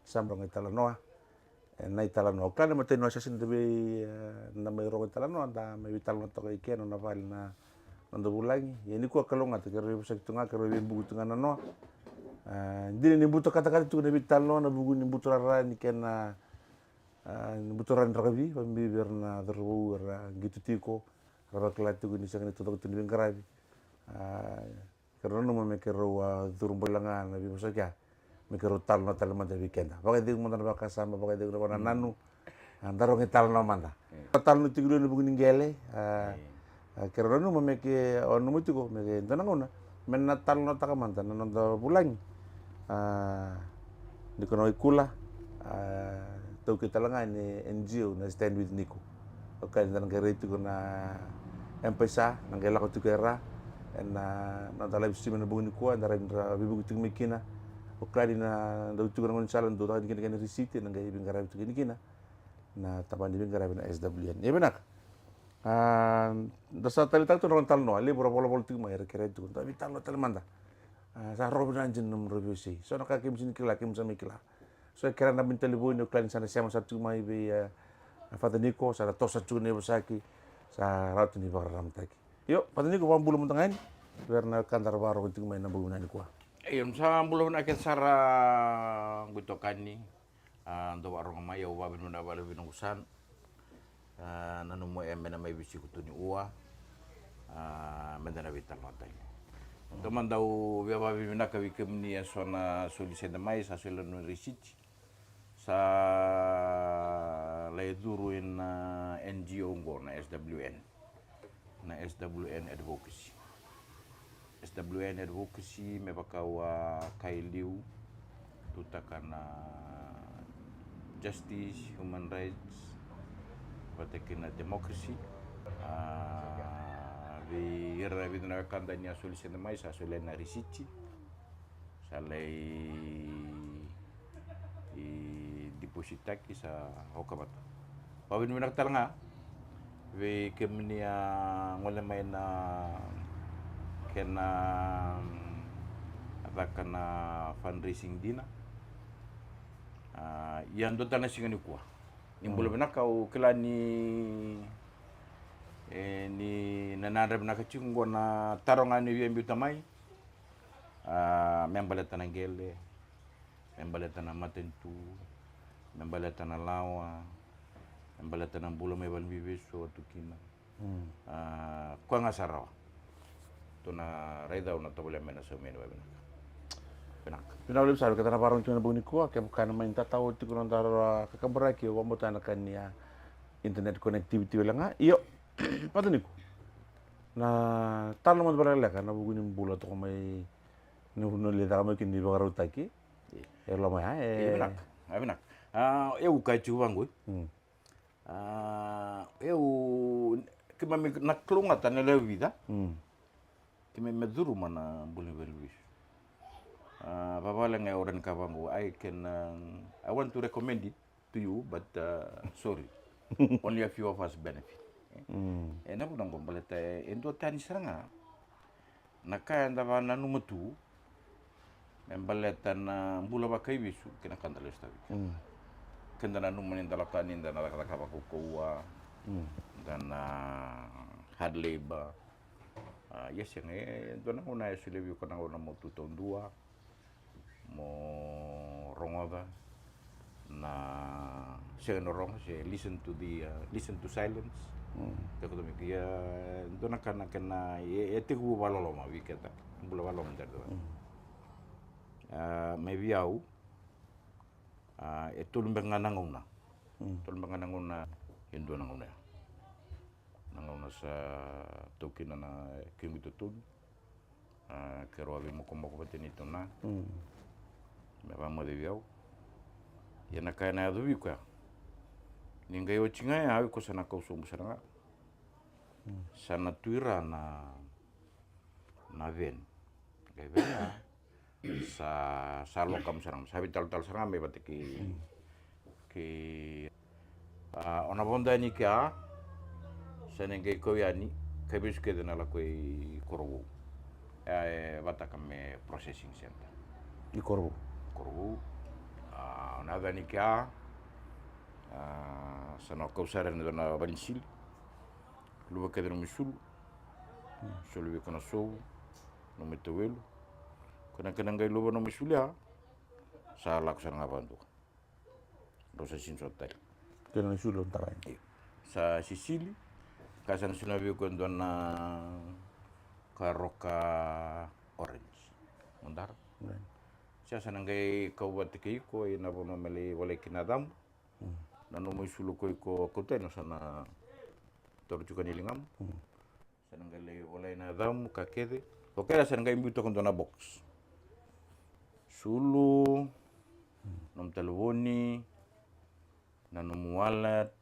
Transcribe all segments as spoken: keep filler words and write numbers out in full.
Sa mai rogo italanoa. E, na italanoa. O kila na matai ni wase sa da vei, e, na mai rogo italanoa, da mai veitalanoa toka i ke na nona vale na noda vulagi. Ia nikua kalougata, keirau veivosaki tu ga, keirau veibuki tu ga na noa. E, dina ni buto katakata tiko na veitalanoa, na vuku ni buto rara ni kena, e, ni buto rara ni rakavi, vakabibi vei ira na cauravou era qito tiko, ra vakila tiko ni sega ni taucoko tu ni veiqaravi. E, Keirau nanuma me keirau a curu bula ga na veivosaki ya, me keirau talanoa tale mada vei keda. Vakacegu mada na vakasama, vakacegu na vakanananu. A, da rogo italanoa mada. Na talanoa tiko liu ena vuku ni qele. A, keirau nanuma me ke, au nanuma tiko me ke dua na gauna me na talanoataka mada na noda vulagi. A, Niko Nawaikula, a, taukei tale ga ni N G O na Stand With Niko. O kila ni da na qai rai tiko na M-PAiSA, na qai lako tiko era ena noda live stream ena bogi nikua, eda rai ni ra veivuke tiko mai kina. O kila ni na dau tiko na gaunisala, dau caka ni kina kena risiti, na qai veiqaravi tiko ni kina na tabana ni veiqaravi na S W N. Ia vinaka. A, da sa taleitaka tu na noda talanoa, levu ra volavola tiko mai, era kerea tiko da veitalanoa tale mada. A, sa rogo vinaka dina na nomudrau veiwasei. So na ka keimami sega ni kila, keimami sa mai kila. So e kerea na naba ni talevoni, o kila ni sa na sema sara tiko mai vei, e, Father Niko, sa na toso sara tiko na ivosaki, sa rawa tu ni vakararamataki. Io, Father Niko, vakabula mada ga yani vei ira na wekada ra vakarorogo tiko mai ena bogi vinaka nikua. Io, sa bula vinaka sara, qo itokani. A, dou vakarogo mai, au vakavinavinaka vakalevu vei noqu son. A, nanuma o ya me na mai veisiko tu ni ua. A, meda na veitalanoa tale. Dou mada, au via vakavinavinaka vei kemuni eso na soli sede mai, sa soli na risiti. Sa lai curu ena N G O qo na S W N. Na S W N Advocacy. S W N Advocacy, me vaka au a kaya e liu, tutaka na justice, human rights, vata kei na democracy. A, vei ira na vica na wekada ni a soli sede mai, sa soli na risiti. Sa lai depositaki, sa oka vata. Vakavinavinaka tale ga vei kemuni a gole mai na kena, mm, caka na fundraising dinner. A, ia dua tale na siga nikua. Ni bula vinaka, au kila ni, e, ni na nadra vinaka tiko qo na taro ga ni via biuta mai. A, me baleta na qele, me baleta na matanitu, me baleta na lawa, me baleta na bula mai valeniveivesu au tu kina. Mm. A, koya ga sa rawa. Tou na raica, au na tovolea me na sauma yani vakavinaka. Vinaka. Vinaka levu sara vei keda na vakarorogo tiko ena bogi nikua, kevaka ena mai tatao tiko na noda rau kakaburaki, au vakabauta na ka ni a internet connectivity wale ga. Io, Father Niko. Na talanoa mada vakalekaleka ena vuku ni bula toka mai, ni bula ni lai caka mai kina ni vakarautaki. Io. E loma ya, e. Io, vinaka. A, vinaka. A, au kaya tiko vaqo. Mm. A, au, keimami na kalougata na lewe vica. Mm. Keimami a curuma na bula ni valeniveivesu. A, vavale ga e ora ni ka vaqo. I can, um, I want to recommend it to you, but, uh, sorry. Only a few of us benefit. Mm. E na vuna qo baleta e, e dua tani sara ga na ka eda vakananuma tu me baleta na bula vakaivesu kei na ka da lesu tiko. Mm. Keda nanuma ni da lako tani da na cakacaka vakaukauwa, mm, da na hard labor. A, ia sega, e dua na gauna e solia vei iko na gauna mo tu taudua, mo rogoca na, sega ni rogo, se listen to the, uh, listen to silence. Mm. Tiko tu mai, ia, dua na ka na kena, e, e tekivu vakaloloma vei keda, bula vakaloloma dua na. Mm. A, mai vei au, a, e tolu beka ga na gauna. Mm. Tolu beka ga na gauna, e dua na gauna ya. Na gauna sa taukena na kequ itotonu. A, keirau a veimokomoko vata ni tona. Mm. Me vakamoce vei au. Ia na ka ena yaco vei koya, ni qai oti ga ya, o iko sa na kau sobu sara ga. Mm. Sa na tu i ra na, na veni. Qai veni ya. Sa, sa lokamu sara ga, sa veitalotalo sara ga mai vata kei, kei, a, o na vodo yani kea, sa na qai kau yani, kaivesu kece na lako i Korovou. E, e vataka me processing center. I Korovou. Korovou. A, na yaca ni kea, a, sa na kau sara ena dua na vale ni sili. Luva kece na nomu isulu. Soli vei iko na sovu, nomu itawelu. Ko na kena qai luva nomu isulu ya, sa lako sara ga vakadua. Drau sa sini sota tale. Kena isulu o tara yani. Io. Sa sisili, ka sa na soli vei iko e dua na karoka orange. Mo dara. Right. Sa sa na qai kau vata kei iko ena vanua me lai volai kina yacamu. Mm. Na nomu isulu ko iko kauta yani, sa na toro tiko ni ligamu. Mm. Sa na qai lai volai na yacamu ka kece. O keda sa na qai biu toka dua na box. Sulu, nomu talevoni, na nomu wallet,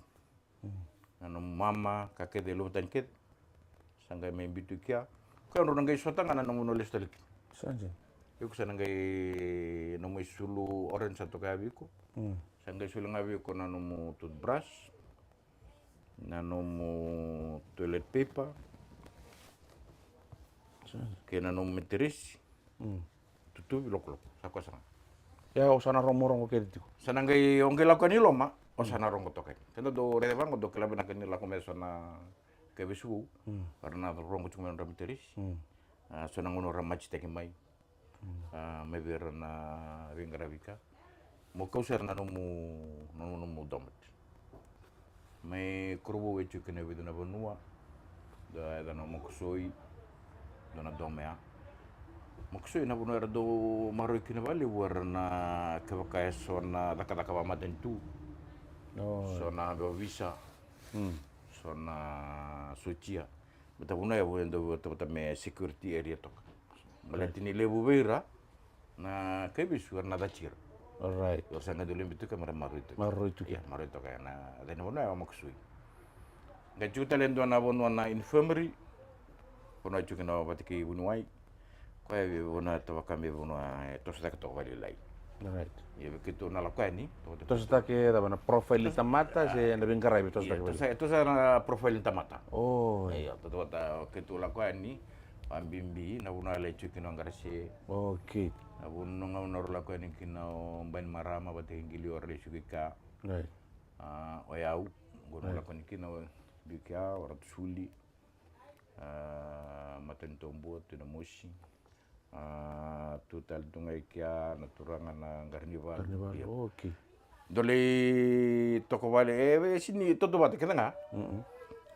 na nomu mama, ka kece, luva tani kece. Sa qai mai biu tu kea. Ko ya drau na qai sota ga na nomu na lesu tale kina. Sa dina. Iko sa na qai nomu isulu orange sa toka ya vei iko. Mm. Sa qai soli ga vei iko na nomu toothbrush, na nomu toilet paper, kei na nomu meteresi. Mm. Tutuvi lokoloko, sa koya sara ga. Ia, o sa na rogorogo kece tiko. Sa na qai, o qai lako yani i loma, o sa na rogo toka yani. Keda dau raica vaqo, dau kila vinaka ni lako mai so na kaivesu vou. Mm. Era na rogo tiko mai nodra meteresi. Mm. A, so na gauna ra maji taki mai. Mm. A, mai vei ira na veiqaravi ka. Mo kau sara na nomu, nomu, nomu domo. Mai Korovou e tiko kina e vica na vanua. Dua e yaca na Makosoi. Dua na domo ya. Makosoi na vanua era dau maroroi kina vakalevu era na kevaka e so na cakacaka vakamatanitu. Oh. So na ovisa. Mm. So na sotia. Baleta vanua ya e dau vatavata me security area toka. Baleta ni levu vei ira na kaivesu era na cati ira. Alright. Era sa qai dau lewe biu toka me ra maroroi toka. Maroroi toka. Ia, maroroi toka ena yaca ni vanua ya o Makosoi. Qai tiko tale e dua na vanua na infirmary. Vanua e tiko kina vata kei vuniwai. Koya e vanua e tavaka me vanua e tosotaki toka vakalailai. Right. Ia vei keitou na lako yani, toso, tosotaki e cava, na profile ni tamata se na veiqaravi tosotaki? Ia, toso, toso na profile ni tamata. Oh. Ia, toso vata keitou lako yani, vakabibi na vanua e lai tiko kina o Qarase. Okay. Na vanua ga na rau lako yani kina o Bainimarama vata kei Qiliora, lai suka i kea. Right. A, o yau, qo na, right, lako yani kina, o Biukia, o Ratusuli. A, Matanitobua, Tui Namosi. A, tu tale tu ga i kea na turaga na Qaranivalu. Qaranivalu, ia. Okay. Dau lai toka vale, e, e sini toto vata kece ga. Mm-mm.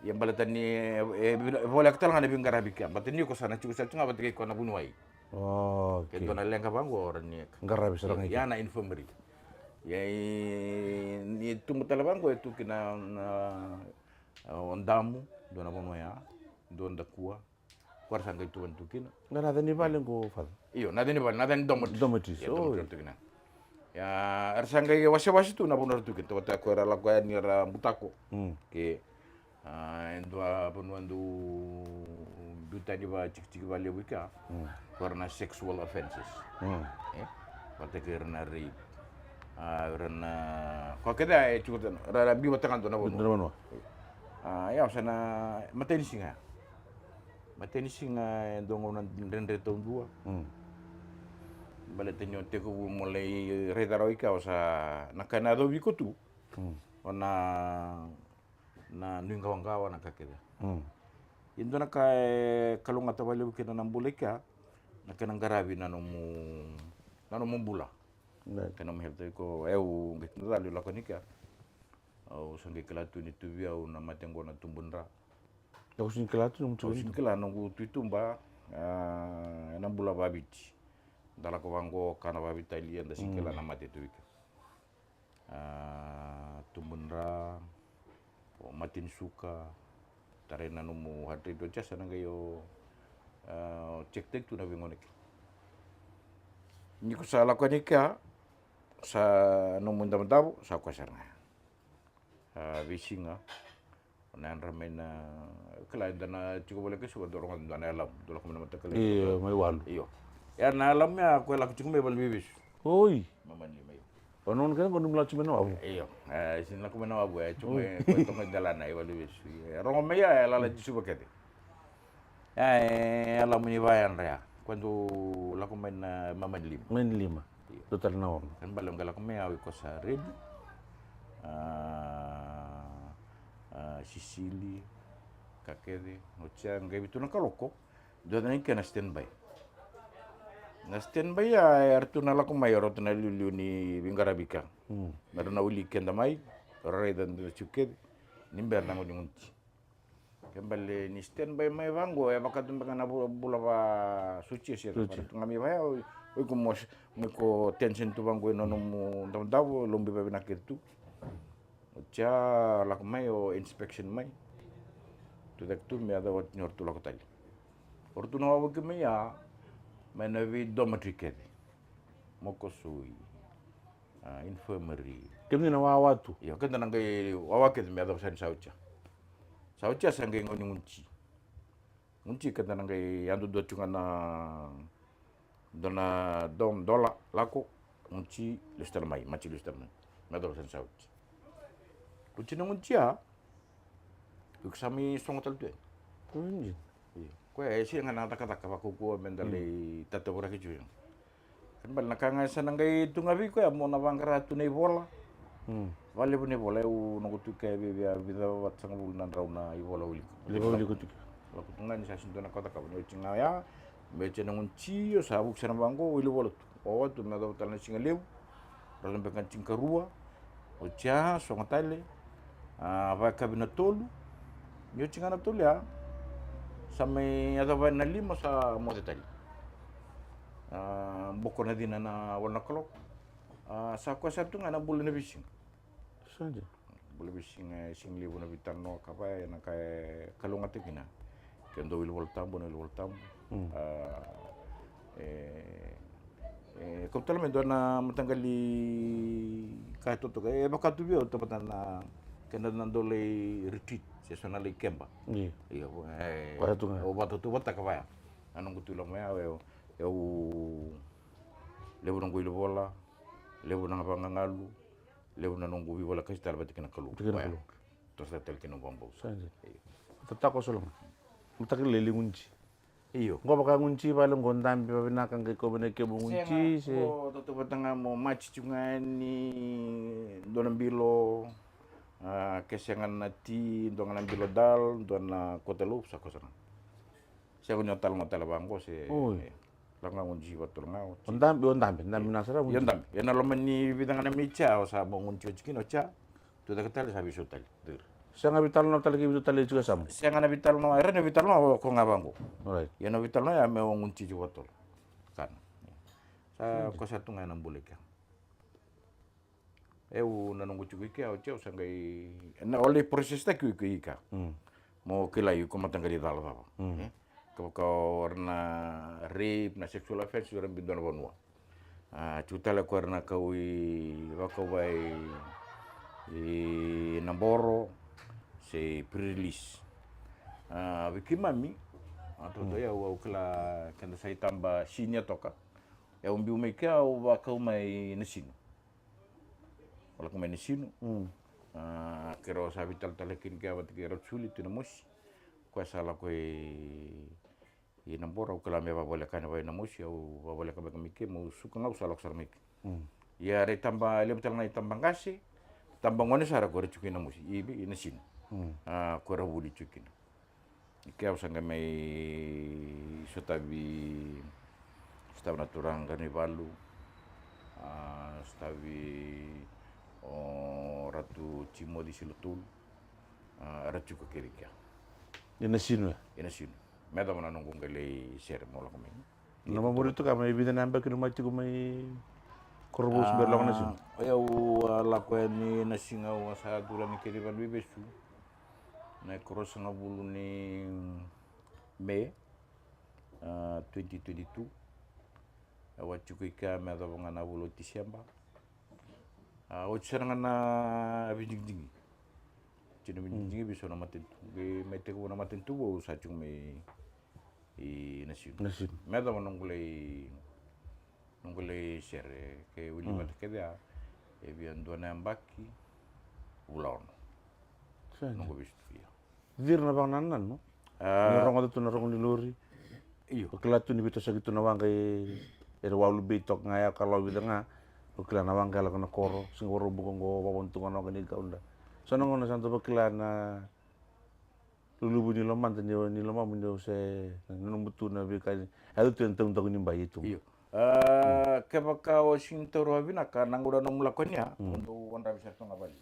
Ia baleta ni, e, e, e voleka tale ga na veiqaravi kea. Baleta ni ko sa na tiko sara tu ga vata kei koya na vuniwai. Oh, okay. Ke dua na leqa vaqo o rawa ni qaravi sara ga i kea. Ia na infirmary. Ia i, ni tubu tale vaqo e tu kina na, na, o Damu, dua na vanua ya, dua Dakua. Ko ra sa qai tuvani tu kina. Qai na yaca ni vale qo, Father? Io, na yaca ni vale, na yaca ni dormitory. Dormitories. Ia, oh, dormitory tu kina. Ia, era sa qai wasewase tu na vanua era tu kina. Tauta ko era lako yani era butako. Mm. Ke, a, e dua vanua dau biu tani vakatikitiki vakalevu i kea. Mm. Ko era na sexual offences. Mm. E? Vata kei ira na rape. A, ira na, ko kece e tiko tani, era, era biu vata ga dua na vanua. Dua na vanua. A, ia, sa na matai ni siga. Matai ni siga e dua gauna dredre taudua. Mm. Baleta ni o tekivu mo lai raica rawa i kea, o sa na ka na yacovi iko tu. Mm. O na, na nuiqawaqawa, na ka kece. Mm. E dua na ka e kalougata vakalevu kina na bula i kea, na kena qaravi na nomu, na nomu bula. Right. Kei na nomu health, iko, e, au qai tu na cala, au lako yani i kea. Au sa qai kila tu ni tu vei au na mate qo na tubu dra. Au sini kila tu nomu tubu. Au sini kila noqu tu i tuba, a, ena bula vakaviti. Da lako vaqo, kana vakaveitalia, da sini kila na mate tu i kea. A, tubu dra, o mate ni suka, tarai na nomu heart rate, o sa na qai o, a, o check taki tu na veigauna kece. Ni ko sa lako yani i kea, sa nomu davodavo, sa koya sara ga. A, veisiga, o na yadra mai na, kila, eda na tiko voleka e Suva, dau rogoca e dua na yalamu, dau lako mai na mataka lailai. Io, mai walu. Io. Ia na yalamu ya, koya lako tiko mai valeniveivesu. Oi. Mamanilima, io. O nona kece qo, nomu lako tiko mai na wavu. Io. E, sini lako mai na wavu, e, tiko mai, koya tiko mai delana, e, valeniveivesu. E, rogo mai ya, e lala i Suva kece. Ia, e, yalamu ni vakayadra ya. Koya dau lako mai na mamanilima. Mamanilima. Dua tale na ono. Kena ibalebale au qai lako mai, au iko sa redi. A, a, sisili, ka kece. Oti ya qai vitu na kaloko, dua tale na kena standby. Na standby ya, eratou na lako mai o ratou na iliuliu ni veiqaravi ka. Me rau na wili keda mai, rau raica dua tiko kece ni bera na gauna ni gunuti. Kena ibalebale ni standby mai vaqo, e vaka tu beka na bu-, bula va sotia se. Sotia. Vaka tu ga mai vaya, o iko mo, mo iko tension tu vaqo ena nomu davodavo, lobi vavinaka kece tu. Oti ya lako mai o inspection mai. Tucake tu me yacova ni o ratou lako tale. O ratou na wavoki mai ya mai na vei dormitory kece. Mokosui, a, infirmary. Kemuni na wawa tu? Io, keda na qai wawa kece me yacova sara ni sa oti ya. Sa oti ya sa qai gauna ni gunuti. Gunuti keda na qai yadudua tiko ga na dua na dom dola lako, gunuti, lesu tale mai, maji lesu tale mai. Me yacova sara ni sa oti. Oti na gunuti ya, iko sa mai sogo tale tu yani. Io. Koya e sega ga na cakacaka vakaukauwa me da lai tatavaraki tiko. Kena ibalebale na ka ga e sa na qai tu ga vei koya mo na vaqara tu na ivola. Vakalevu na ivola, e au noqu tu ke viavia vica vasagavulu na drau na ivola wili. Lako tu ga ni sa sega ni dua na ka o cakava, ni oti ga ya, me oti na gunuti, o sa vuki sara vaqo, wili vola tu. O watu me yacova tale na siga levu, rau beka na tinikarua. Oti ya sogo tale, a, vakayakavi na tolu. Ni oti ga na tolu ya, sa mai yacova na lima, sa moce tale. A, boko na cina na walu na kaloko. A, sa koya sara tu ga na bula na veisiga. Sa dina. Bula veisiga, e sega ni levu na veitalanoa ka vaya, na ka e kalougata kina. Ke dua wili Vola Tabu, na wili Vola Tabu. A, e, e kau tale mai dua na mataqali ka e totoka. E vaka tu vei au, tauvata na keda na dau lai retreat se so na lai keba. Io. Io, e, koya tu ga. O vata tu vata ka vaya. Na noqu tu loma ya, e, e, au levu noqu wili vola, levu na vagagalu, levu na noqu veivolekati tale vata kei na Kalou. Vata kei na Kalou. Toso tale kei na noqu vakabauta. Sa dina. Io. Tatako solo ga. Mataka lailai gunuti. Io. Qo vaka gunuti vale qo, dabe vavinaka qai kauve na kemu gunuti se. Qo tautauvata ga mo maji tiko ga yani, dua na bilo, a, ke sega na ti, dua ga na bilo dal, dua na kota loaf, sa kosa ga. Sega ni o talanoa tale vaqo se. Oi. Lako ga gunuti vakatotolo ga. O dabe, o dabe, dabe na sara. Io, dabe. Ena loma ni vica ga na miti ya, o sa mo gunuti oti kina, oti ya. Tucake tale, sa veisau tale. Sega veitalanoa tale kei vitu tale tiko e yasamu. Sega na veitalanoa, era na veitalanoa o koya ga vaqo. Alright. Ia na veitalanoa ya me o gunuti tiko vakatotolo. Kana. Sa kosa tu ga ena bula i kea. Au na noqu tiko i kea, oti au sa qai, na, o lai process taki iko i kea. Mo kila iko mataqali cala cava. E? Ka vaka o ira na rape, na sexual offense, o ira bidua na vanua. A, tiko tale ko ira na kau i, vakauvai i Naboro, se pre-release. A, vei keimami, a, toto, au, au kila keda sa itaba senior toka. Au biu mai kea, au vakau mai Nasinu. Au lako mai Nasinu. A, keirau sa veitalatala kina kea vata kei Ratu Suli tu i Namosi. Koya sa lako i, i Naboro, au kila me vavoleka yani vaka i Namosi, au vavoleka beka mai ke, meu suka ga au sa lako sara mai ke. Ia ra itaba, levu tale ga itaba qase, taba gone sara ko ra tiko i Namosi, i, i Nasinu. A, ko ra vuli tiko kina. I kea au sa qai mai sotavi, sotavi na turaga Qanaivalu, a, sotavi o Ratu Timoci Silotolu, a, ra tiko kece i kea. I Nasinu ya? I Nasinu. Me yacova na noqu qai lai sere mo lako mai. Na mamuri tu ka mai vica na yabaki ni mai tiko mai Korovou se bera lako Nasinu? A, o yau a lako yani na siga au a sa duru yani kece vana veivesu. Na ikaruasagavulu ni Me, a, twenty twenty-two. Au a tiko i kea me yacova ga na vula o Tiseba. A, oti sara ga na veidigidigi. Oti na veidigidigi, veisau na matanitu. Qai mai tekivu na matanitu vou, au sa tiko mai i Nasinu. Nasinu. Me yacova noqu lai, noqu lai sere, ke wili vata kece ya, e via dua na yabaki, vula ono. Sa dina. Noqu vesu tu ya. Ciri na vakanananu? A. Ni rogoca tu na rogo ni lori. Io. O kila tu ni veitosoyaki tu na waqa i Era walu bei toka ga ya ka lawa vica ga. O kila na waqa e lako na koro, siga Vakaraubuka oqo, vavana tu ga na waqa ni kauda. So na gauna sa dau vakila na luluvu ni lomada ni, ni lomamu ni o se na nomu tu na veika ni. E tu e taudaku ni bai e tu. Io. A, kevaka o sini taura vinaka na gauna nomu lako ni ya, o dau wadravi sara tu ga vale.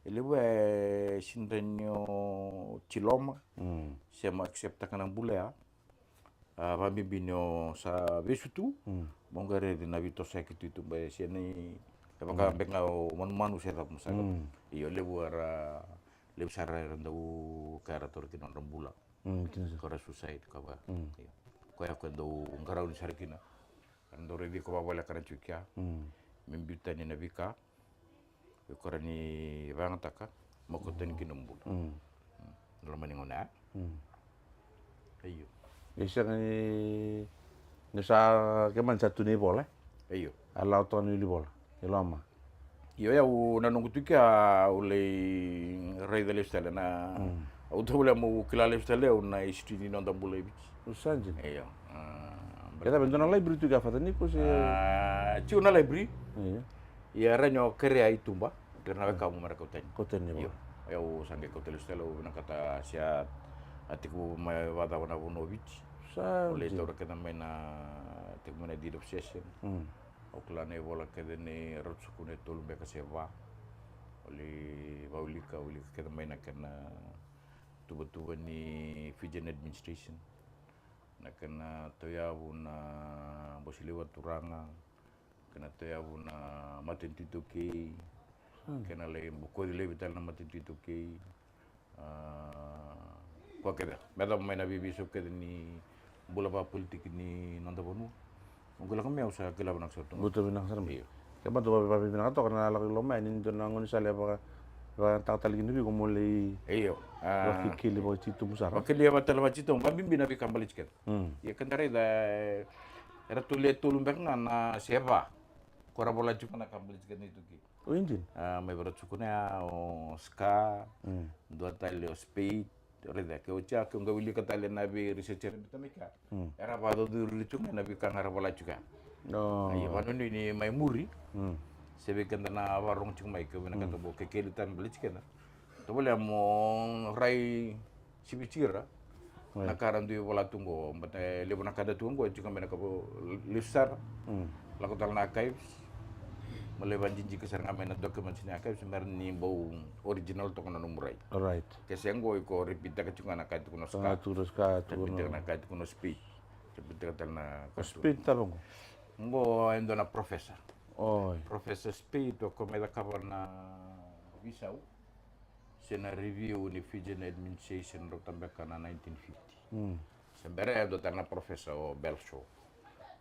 E levu e sini dra ni o tiloma, se mo accept taka na bula ya. A, vabibi ni o sa vesu tu, mo qai raici na veitosoyaki tu i tuba e se ni, e vaka beka ga o manumanu se cava mo sa. Io, levu era, levu sara era dau ka era taura kina nodra bula. Ko ra suicide ka va. Io. Koya ko dau qarauni sara kina. Era dau raici ko vavoleka na tiko kea. Me biu tani na veika. Ko ra ni vayagataka, mo ko tani kina bula. Na loma ni gauna ya. Io. E sega ni, ni sa, ke mani sa tu na ivola. Io. A lawa toka na ilivola. I loma. Io, ia, au na noqu tu kea au lai raica lesu tale na, au tovolea mo kila lesu tale au na history ni noda bula i Viti. O sa dina. Io. A, e cava e dua na library tu kea, Father Niko, se? A, tiko na library. Io. Ia, rawa ni o kerea i tuba, kei na wekamu me ra kau tani. Kau tani vua. Io. Au sa qai kauta lesu tale, au vinakata se a tiko mai vakacava na vanua o Viti. Sa dina. Au lai taura kece mai na, tiko mai na deed of cession. Au kila na ivola kece ni Ratu Sukuna e tolu beka se va. Au lai vaulika, wilika kece mai na kena tuvatuva ni Fijian administration. Na kena tauyavu na Bose Levu Vakaturaga, kena tauyavu na matanitu iTaukei, kena lai bokoci laivi tale na matanitu iTaukei. A, koya kece me yacova mai na veiveisau kece ni bula vakapolitiki ni noda vanua. Au qai lako mai, au sa kila vinaka sara tu ga. Buta vinaka sara mai. Io. Ke mada vakavinaka toka na lako i loma yani, ni dua na gaunisala e vaka, vakataka tale kina vei iko mo lai. Io. A, vakekeli, vakatitubu sara. Vakekeli, vakatale vakatitubu, vabibi na veika baleti keda. Ia keda raica, e, era tolu, e tolu beka ga na se va ko ra vola tiko na ka baleti keda na iTaukei. O Indian? A, mai vei Ratu Sukuna ya, o Ska, dua tale o Speight, raica, ke oti ya, ke o qai wilika tale na vei research era biuta mai kea. Era vakacaucauri tu ga na veika ga era vola tiko ya. Io, vakanuinui ni mai muri. Se vei keda na vakarorogo tiko mai, ke o vinakata mo kekeli tale baleti keda. Tovolea mo rai siviti ira na ka ra dui vola tu qo, baleta e levu na ka da tu qo e tiko mai na ka vo lesu sara. Lako tale na archives, mo lai vakadidike sara ga mai na documents ni archives me ra ni bau original toka na nomu rai. Ke se qo iko repeat taka tiko ga na ka e tukuna o Ska, repeat taka na ka e tukuna o Speight, repeat taka tale na ka e tukuna o Speight. Tale qo, qo e dua na professor. Professor Speight, o koya mai cakava na veisau se na review ni Fijian administration, rauta beka na nineteen fifty. Se bera e dua tale na professor o Belshaw.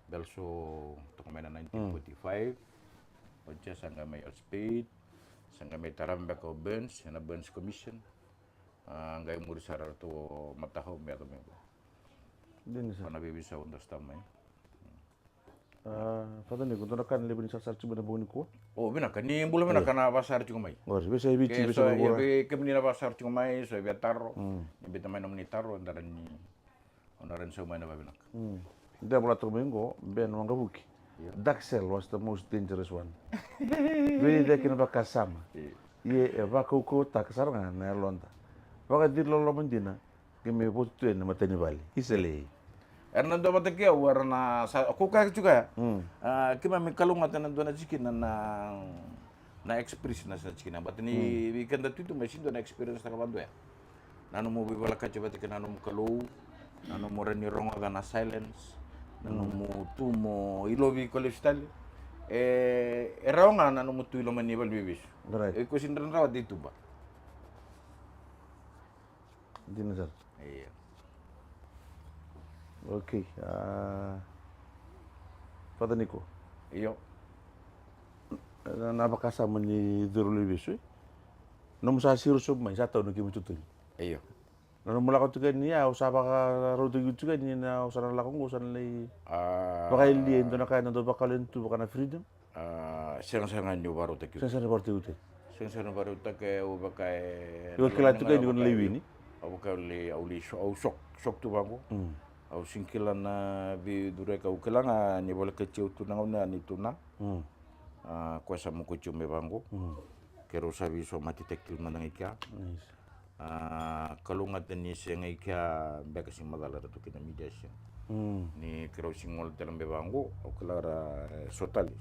Belshaw toka mai na nineteen forty-five. Oti ya sa qai mai o Speight, sa qai mai tarava beka o Burns ena Burns Commission. A, qai muri sara ratou o Matahau me yaco mai qo. Dina sara. Ko na veiveisau da sa tau mai. A, Father Niko, dua na ka na levu ni sarasara tiko mai na bogi nikua. O, vinaka, ni bula vinaka na vakasara tiko mai. Qori, veisau e Viti, veisau e Viti. Kemuni na vakasara tiko mai, so e via taro. Ni biuta mai nomuni taro, da rawa ni, o na rawa ni sau mai na vavinaka. De vola toka mai qo, Ben Waqavuki. Dark cell was the most dangerous one. Veicaki na vakasama. Ia e vakaukauwataka sara ga na yaloda. Vakaciri loloma dina. Qai mai votu tu ena matanivale. Isa lei. Era na dua vata kei au, era na sa, o kau kaya tiko ya. A, keimami kalougata na dua na tikina na, na experience na sa tikina. But ni vei keda tu tu mai si dua na experience taka vadua ya. Na nomu veivalakati vata kei na nomu Kalou, na nomu rawa ni rogoca na silence, na nomu tu mo ilovi iko lesu tale. E, e rawa ga na nomu tu i loma ni valeniveivesu. Iko sini rawa ni rawata i tuba. Dina sara. Io. Okay. A, Father Niko. Io. Na, na vakasama ni curu lesu, e? Nomu sa siro sobu mai, sa tau na kemu itutu. Io. Na nomu lako tiko yani, au sa vakarautaki tiko yani, na au sa na lako qo, au sa na lai vakayalia e dua na ka ena dau vakayalo tu vaka na freedom. A, sega sara ga niu vakarautaki iko. Sega sara ni vakarautaki iko. Sega sara ni vakarautaki, au vaka e, iko kila tiko ni o na lai wini. Au vaka au lai, au lai shock, shock tu vaqo. Au sega ni kila na veicureka, au kila ga ni volekati au tu na gauna ya ni tuna. Mm. A, koya sa mokuti au mai vaqo. Mm. Keirau sa veisomatitaki tu mada ga i kea. Nice. A, kalougata ni sega i kea beka, sega ni macala era tu kina media, sega. Mm. Ni keirau sega ni gole tale mai vaqo, au kila ra, e, so tale.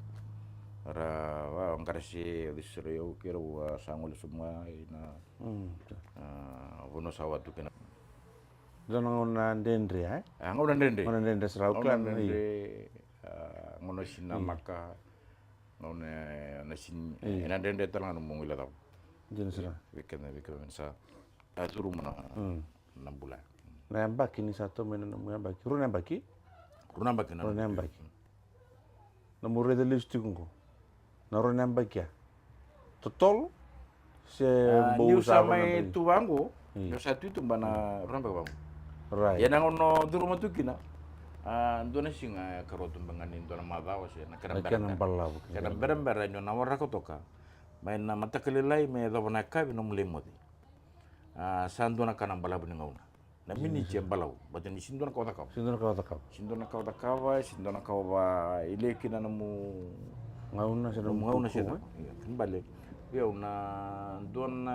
Ra, va, qarase, o Cesare, au keirau, a, sa gole sobu ga ina, mm, a, vanua sa au a tu kina. Dua na gauna dredre, e? A, gauna dredre. Gauna dredre sara, au kila na, io. Gauna dredre, a, gauna sinamaka, gauna na sin-, io, ena dredre tale ga na nomu guilecava. Dina sara. Vei keda, vei keda sa, a, curuma na, mm, na bula. Na yabaki ni sa tomani, na nomu yabaki. Rua na yabaki? Rua na yabaki na, rua na nomu yabaki. Nomu raica lesu tiko qo, na rua na yabaki ya, totolo se, a, bau niu sa, sa mai tu vaqo, io, niu sa tu i tuba na, mm, rua na yabaki vaqo. Right. Ia na gauna o curuma tu kina, a, dua na siga e karua tu beka ga ni dua na macawa se na kena, na kena berabera, balavu, kena berabera ni o na waraka toka mai na mataka lailai me yacova na yakavi, nomu lai moce. A, sa dua na ka na balavu ni gauna. Na miniti e balavu, baleta ni sega ni dua na ka o cakava. Sega ni dua na ka o cakava. Sega ni dua na ka o cakava, sega ni dua na ka o vakailai kina nomu, gauna se nomu, nomu gauna se buku, na, e? Ia, kena ibalebale, vei au na dua na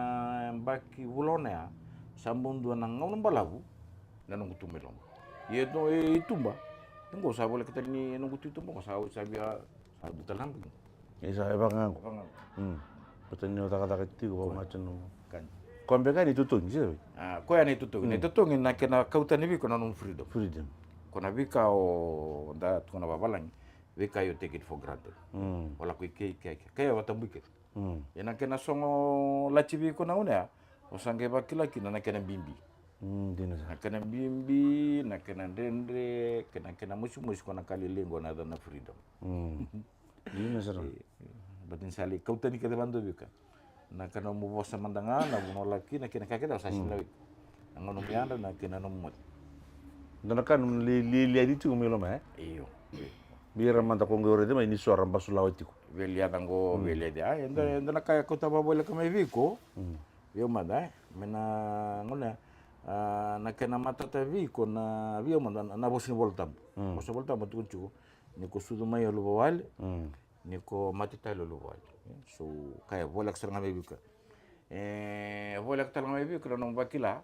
yabaki, vula ono ya, sa bau dua na gauna balavu na noqu tu mai loma. Ia e tu, e, i tuba, qo sa voleka tale ni noqu tu i tuba qo sa, sa via, sa dua tale na yabaki. E sa, e vaka ga qo. Vaka ga qo. Mm. Baleta ni o cakacaka tiko, o, koya, vaka ga tu na, ka ni, koya beka na itotogi, se vei? A, koya na itotogi. Mm. Na itotogi na kena kau tani vei iko na nomu freedom. Freedom. Ko na veika o da tukuna vavalagi, veika you take it for granted. Mm. O lako i ke, i ke, i ke. Ke o vakatabui kece. Mm. Ia na kena sogo lati vei iko na gauna ya, o sa qai vakila kina na kena bibi. Mm, dina sara. Na kena bibi, na kena dredre, kei na kena mosimosi, ko na ka lailai qo na yacana freedom. Mm. Dina sara. E, e, baleta ni sa lai kau tani kece vakadua vei iko. Na ka nomu vosa mada ga, na vanua o lako kina, kei na ka kece sa sega ni, mm, lako vei iko. Na gauna nomu yadra, na kena nomu moce. Dua na ka nomu li-, li-, liaci tiko mai loma, e? Io. Vei ira mada ko qai raica mai ni so era basulawa tiko. Vei liaca qo, mm, vei liaca. A, e dua, mm, e dua na ka e kauta vakavoleka mai vei iko. Mm. Vei au mada, e? Mai na gauna, a, na kena matata vei iko na, vei au mada, na, na vosa ni Vola Tabu. Mm. Vosa ni Vola Tabu, tukuna tiko ni ko sucu mai o luvawale, mm, ni ko mate tale o luvawale. So, ka e voleka sara ga mai vei iko. E voleka tale ga mai vei iko na nomu vakila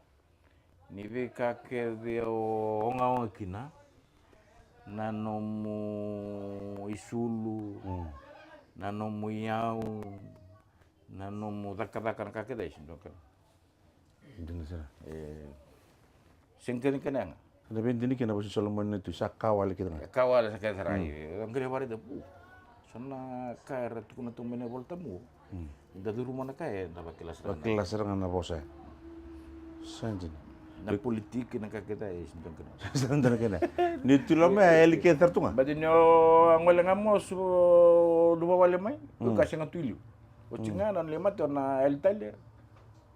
ni veika kece o ogaoga kina, na nomu isulu, mm, na nomu iyau, na nomu cakacaka, na ka kece e sega ni dua na kena. Dina sara. E, sega ni kena, kena yaga. Na veidinadina vaka Solomoni na tui, sa ka wale kece ga. E ka wale sa kece sara. Mm. E, o qai vakaraica, pu. So na ka era tukuna tu mai na iVola Tabu. Mm. Da curuma na ka, eda vakila sara ga. Vakila sara ga na vosa. Sa dina. Na politiki, na ka kece, e sega ni dua na kena. Sega ni dua na kena. Ni tu i loma ya, e yali kece sara tu ga. Baleta ni o a gole ga mo su luvawale mai, o, mm, ka sega tu i liu. Oti, mm, ga na lai mate, o na yali tale.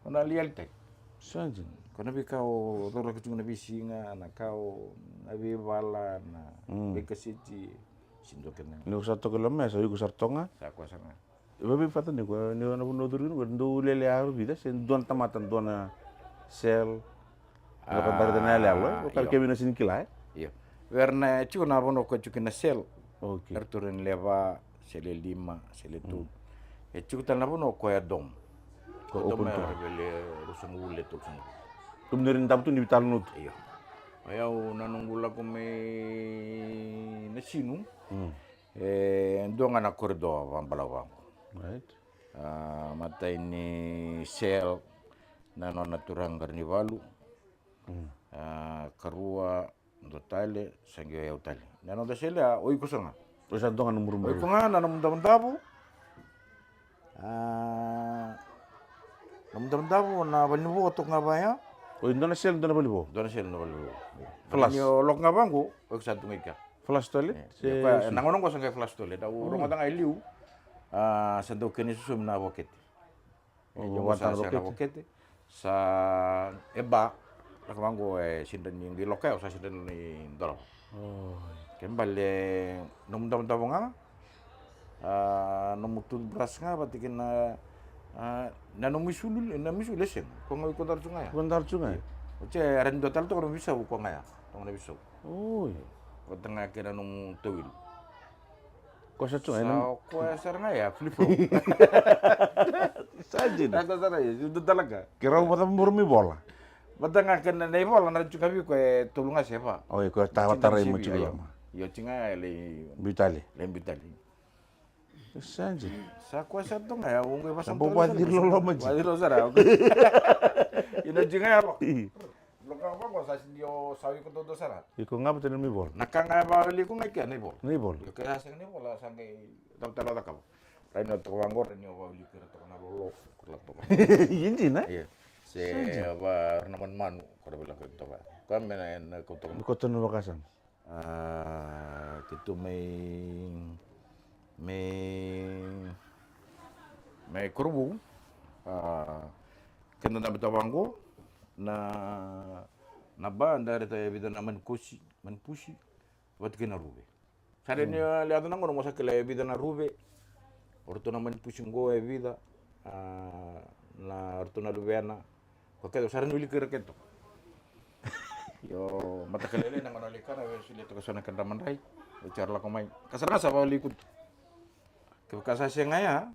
O na lai yali tale. Sa dina. Ko na veika o cauraka tiko na veisiga, na ka o, na veivala, na, mm, veikaseti, sega ni dua kece ga. Ni ko sa toka i loma ya, sa iko sara toka ga. Sa koya sara ga. Vavei vata ni ko, ni ko na vanua o curu kina, ko dou lele yaro vica se dua na tamata, dua na cell. A, na ka bari na yaloyalo, e? O kaya, io, kevei na sega ni kila, e? Io. Vei ira na tiko na vanua ko tiko kina na cell. Okay. Era tu ena level va, cell e lima, cell e tu. Mm. E tiko tale na vanua ko ya dom. Ko, ko dom open ya, ko ya, era vele ruasagavulu, tolusagavulu. Kemuni na davo tu ni veitalanoa tu. Io. O yau na noqu lako mai na sinu. Mm. E dua ga na corridor vakabalavu vaqo. Right. A, matai ni cell, na nona turaga Qaranivalu. Mm. A, karua, dua tale, sa qai o yau tale. Na noda cell ya, o iko sara ga. O sa dua ga nomu rumu. O iko ga na nomu davodavo. A, nomu davodavo, na valenivo toka ga vaya. O i dua na cell, dua na valenivo. Dua na cell, dua na valenivo. Flush. Ni o lako ga vaqo, o iko sa tu ga i kea. Flush toilet? E, se, e, koya, se na gauna qo sa qai flush toilet. Au, mm, rogoca ga e liu. A, sa dau kena isosomi na vokete. O, e, vata sa na vokete. Sa, e ba, lako vaqo, e sega ni qai loka, o sa sega ni dolava. Oi. Kena ibalebale, nomu davodavo ga. A, nomu toothbrush ga vata kei na, a, na nomu isulu, na nomu isulu e sega. Ko ga, ko dara tu ga ya. Ko dara tu ga ya. Oti, e, era dua tale toka na nomu veisau, ko ga ya. Toka na veisau. Oi. Vata ga kei na nomu tauilu. Ko sa tu ga, sa ena o koya sara ga ya, flip flop. Sa dina. Sa sara ya, sa dina. Ke rau vata muru mi vola. Vata ga kei na ivola na tiko vei koya e tolu ga se va. Oi, ko tawa tarai mo tiko loma. Io, tiko ga e lai biu tale. Lai biu tale. Sa dina. Sa koya sara tu ga ya, au qai vakasamataka. Sa bau vakaciri loloma dina. Vakaciri loloma sara. Io, na dina ya, lako. Io. Loka vaqo sa sini o sa iko dodo sara. Iko ga vata na nomu ivola. Na ka ga e vakawalia iko ga i kea na ivola. Na ivola. Io, ke sa sega na ivola, sa qai tavatala cakava. Rai ni o toka vaqo, rai ni o vakawalia iko ira toka na lolo, ko la toka. Io, dina. Io. Se va na manumanu, ko ra vila ko toka. Koya me na, na ko toka. Ko toka na vakasama. A, keitou mai, mai, mai Korovou. A, keda dabe toka vaqo, na, na ba da reta e vica na manipusi, manipusi, vata kei na ruve. Sa reni, mm, a, le yaco na gauna mo sa kila e vica na ruve. O ratou na manipusi qo e vica, a, na, o ratou na luvena. Ko kece, sa ra ni wilika ira kece toka. Io, mataka lailai na gauna lai kana, vei solia toka so na kedra madrai. Oti era lako mai. Ka sara ga sa vakawalia iko tu. Kevaka sa sega ya,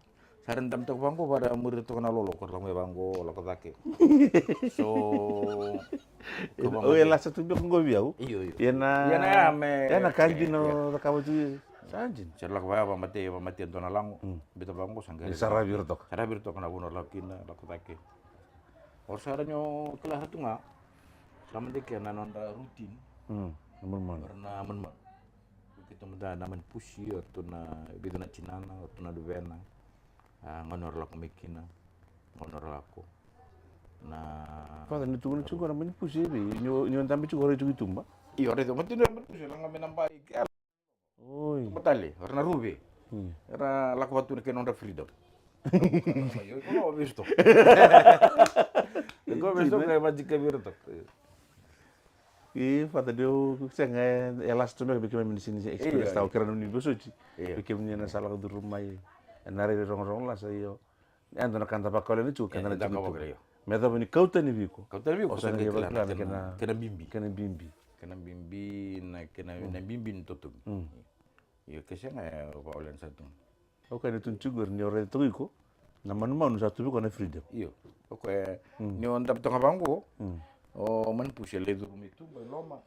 sa ra ni dabe toka vaqo, vara muri toka na lolo, ko ra lako mai vaqo, lako cake. So, o e lasa tu beka qo vei au. Io, io. Ia na, ia na ya me, ia na ka dina o cakava tu. Sa dina. Sa ra lako vaya, vamate, vamate dua na lago. Mm. Bita vaqo, sa qai saravi ira toka. Saravi ira toka na vanua ra lako kina, lako cake. O ra sa ra ni o kila sara tu ga. Sa mada kea na nodra routine. Mm, na manumanu. O ra na manumanu. Keitou mada na manipusi, o ratou na vica na tinana, o ratou na luvena. A, gauna ra lako mai kina. Gauna ra lako. Na. Father, ni tukuna tiko na manipusi e vei? Ni o, ni o dabe tiko o rai tiko i tuba? Io, rai tiko. Mati ni manipusi, laga me na bai. Oi. Matale, era na ruve. Hmm. Era lako vatu na kena nodra freedom. Io, iko ga o vesu toka. Iko o vesu toka, e vajika vei ira toka. E, Father, deu sega, e last tu me vei kemuni ni sini experience tau kera na ni vosoti. Io. Vei kemuni na sa lako curu mai. E na rairai rogorogo lasa, io. E dua na ka da vakawalena tiko, keda na tiko tu. Me yacova ni kau tani vei iko. Kau tani vei iko, o sa na qai vakila na kena, kena bibi. Kena bibi. Kena bibi, na kena, na bibi ni totogi. Mm. Io, ke sega e vakawalena sara tu. O koya na tukuni tiko qori ni o raica toka iko, na manumanu sa tu vei iko na freedom. Io. O koya, ni o dabe toka vaqo, o manipusi e lai curu mai tuba i loma.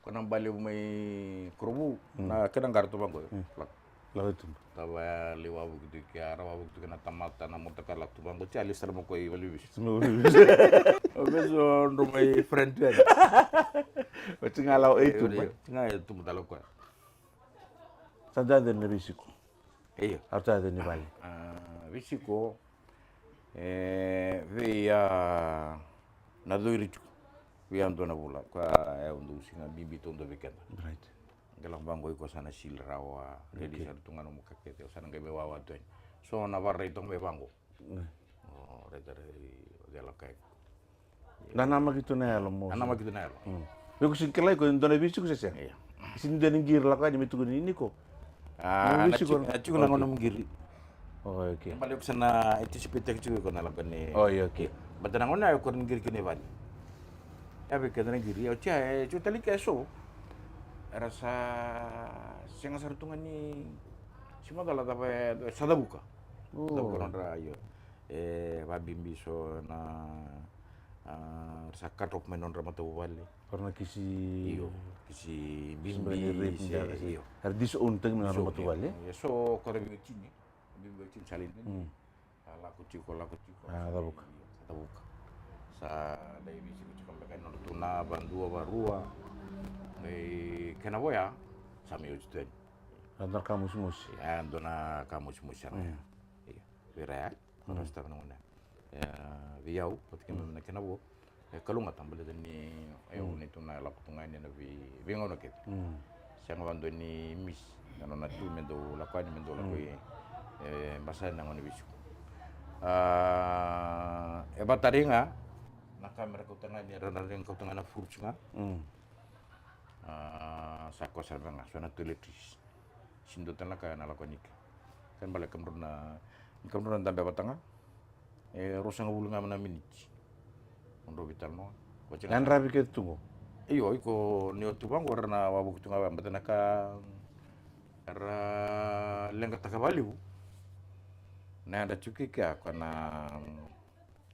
Ko na bale mai Korovou, na kena qara tu vaqo. Lako. Lako i tuba. Tava ya, lai wavoki tu kea, ra wavoki tu kea na tamata, na motoka, lako tu vaqo, tia, lai sara mo koya i Valevesu. O vesu o dro mai friend tu yani. Oti ga lako i tuba. Oti ga i tuba tale o koya. Sa dua na veisiko. Io. Au tau ni vale. A, veisiko, e, vei a na cori tiko. Vei a dua na vula, koya e au dau siga bibi taudua vei keda. Right. Qai lako vaqo iko sa na sili rawa, redi sara tu ga nomu ka kece, au sa na qai mai wawa tu yani. So na vararai toka mai vaqo. O, raica rai, o cela kai. Nanamaki tu na yalo mo. Nanamaki tu na yalo. Mm. Vei ko sini kila iko e dua na veisiko se sega. Io. Sini dua ni qiri lako yani me tukuni ni ko. A, na veisiko na tiko na gauna mo qiri. O, okay. Bale ko sa na anticipate tiko iko na lako ni. O, io, okay. Bata na gauna iko ni qiri kina i vale. Ia vei keda na qiri, au tia e tiko tale ke so. Era sa sega sara tu ga ni si macala cava e sa cavuka. O. Cavuka nodra, io. E vabibi so na, a, sa cut off mai nodra matavuvale. Ora na kisi. Io, kisi bibi se, io. Era disown taki mai nodra matavuvale. Io, so ko ra veiwatini. Bibi wetini sa lai dua ni. A, lako tiko, lako tiko. A, cavuka. Cavuka. Sa lai veisiko tiko beka e nodra tu na vadua, varua. Qai kena vo ya sa mai oti tu yani. A, dua na ka mosimosi. A, dua na ka mosimosi sara. Io. Vei ira ya. Ko rasta vei na gauna. E, vei au, vata kei na kena vo. E kalougata baleta ni, e, au ni tu na lako tu ga yani ena vei, veigauna kece. Sega vakadua ni miss na nona tu me dau lako yani me dau lako i, e, basa na gauna veisiko. A, e vakatari ga na ka me ra kauta ga yani, ra na rega kauta ga na fruits ga. A, sa koya sara ga so na toiletries. Sini dua tale na ka ena lako yani ke. Kena bale kemudrau na, kemudrau na dabe vata ga. E ruasagavulu ga na miniti. Mo drau veitalanoa. Yadravi kece tu qo. Io, iko ni o tu vaqo era na wavoki tu ga vaya, baleta na ka era leqataka vakalevu. Na yadra tiko i kea ko na,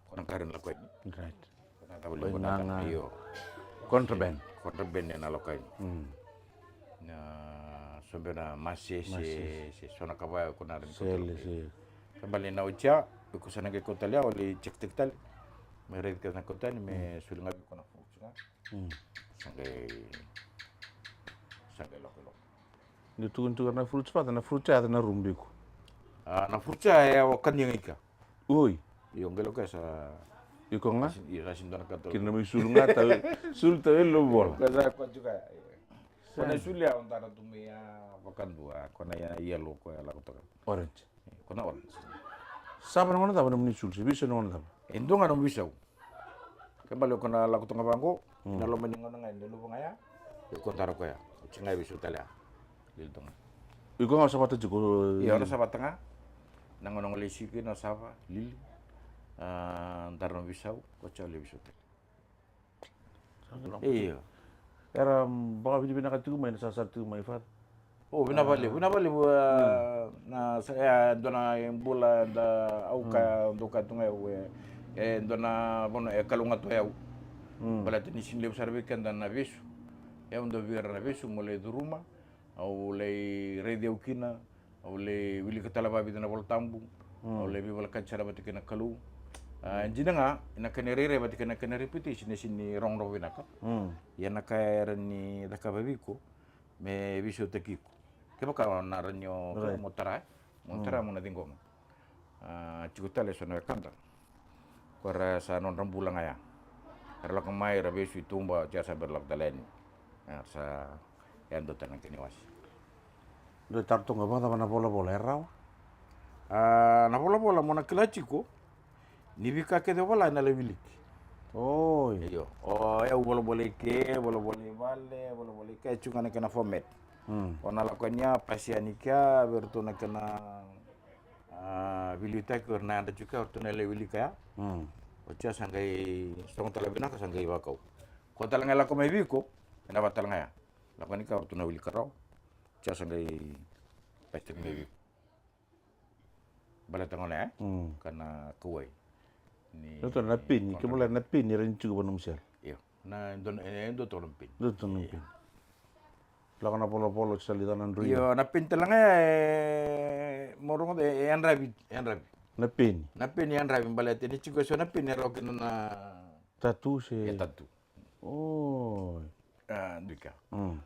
ko na kari na lako yani. Right. Ko na cava levu na gaga. Io. Contraband. Contraband ena lako yani. Mm. Na sobe na masese, masese, se so na ka vaya ko na rani sele, kauta. Se ka bale na otia, iko sa na qai kauta tale ya, o lai check check tale. Me raici ka na kauta yani, me soli ga vei iko na fruits ga. Mm. Sa qai, sa qai lako i loma. Ni tukuni tu na fruits, vata na fruits ya, na rumu biko. A, na fruits ya, e, o kania ga i kea. Oi. Io, qai lako ya sa. Iko ga? Io, sa sini dua na ka tau. Kina mai sulu ga tau, sulu tau e lovola. Ko sa ko tiko ya. Ko na sulu ya, o dara tu mai ya vakadua, ko na ya yellow, ko ya lako toka. Orange. Ko na orange. Sava na gauna cava nomuni sulu, se veisau na gauna cava? E dua ga nomu veisau. Ke bale ko na lako toka vaqo, mm, na loma ni gauna ga, na luva ga ya. Io, ko dara ko ya. O tiko ga e veisau tale ya. Lili toka. Iko ga o savata tiko? Io, na savata ga. Na gauna o lai siki, na sava, lili. A, dara na veisau, ko tiko lai veisau tale. Io. Era, mm, vakavinavinaka tiko mai, na sasara tiko mai, Father. O, vinaka vakalevu, vinaka vakalevu, a, na sa, e, dua na bula da au ka, mm, dau kaya tu ga au, e, e dua na vanua e kalougata o yau. Mm. Baleta ni sini levu sara vei keda na vesu. Au dau via na vesu, mo lai curuma, au lai raici au kina, au lai wilika tale vakavica na Vola Tabu, mm, au lai veivolekati sara vata kei na Kalou. A, dina ga, ena kena irairai vata kei na kena repetition e sini rogorogo vinaka. Mm. Ia na ka era ni cakava vei iko, me veisautaki iko. Kevaka o na rawa ni o, right, mo tara, mo tara, mm, mo na ciqoma. A, tiko tale eso na wekada. Ko era sa nodra bula ga ya. Era lako mai, era vesu i tuba, tia sa bera lako tale yani. Era sa, e dua tale na kena iwase. Dua taro toka, vakacava na volavola, e rawa? A, na volavola mo na kila tiko ni veika kece o vola ena lai wiliki. Oi. Io. O, e au volavola i ke, volavola i vale, volavola i ke, e tiko ga na kena format. Mm. O na lako yani ya, pasi yani kea, vei iratou na kena, a, veiliutaki, o ira na yadra tiko kea, o ratou na lai wilika ya. Mm. O tia sa qai sogo tale vinaka, sa qai vakau. Ko tale ga e lako mai vei iko, ena vaka tale ga ya. Lako yani kea, o ratou na wilika rawa. Tia sa qai pasi tale mai vei iko. Baleta gona, e? Mm. Ka na kauwai. Ni, dua na peni, kemula na peni, era ni tiko vua nomu sela. Io. Na, e dua, e dua toka na peni. Dua toka na peni. Lako na volavola, sa lai ca na drui. Io, na peni tale ga, e, mo rogoca, e, e yadravi, e yadravi. Na peni. Na peni e yadravi, baleta ni tiko eso na peni, e rawa kina na tatu se. E tatu. O. A, dua i kea. Mm.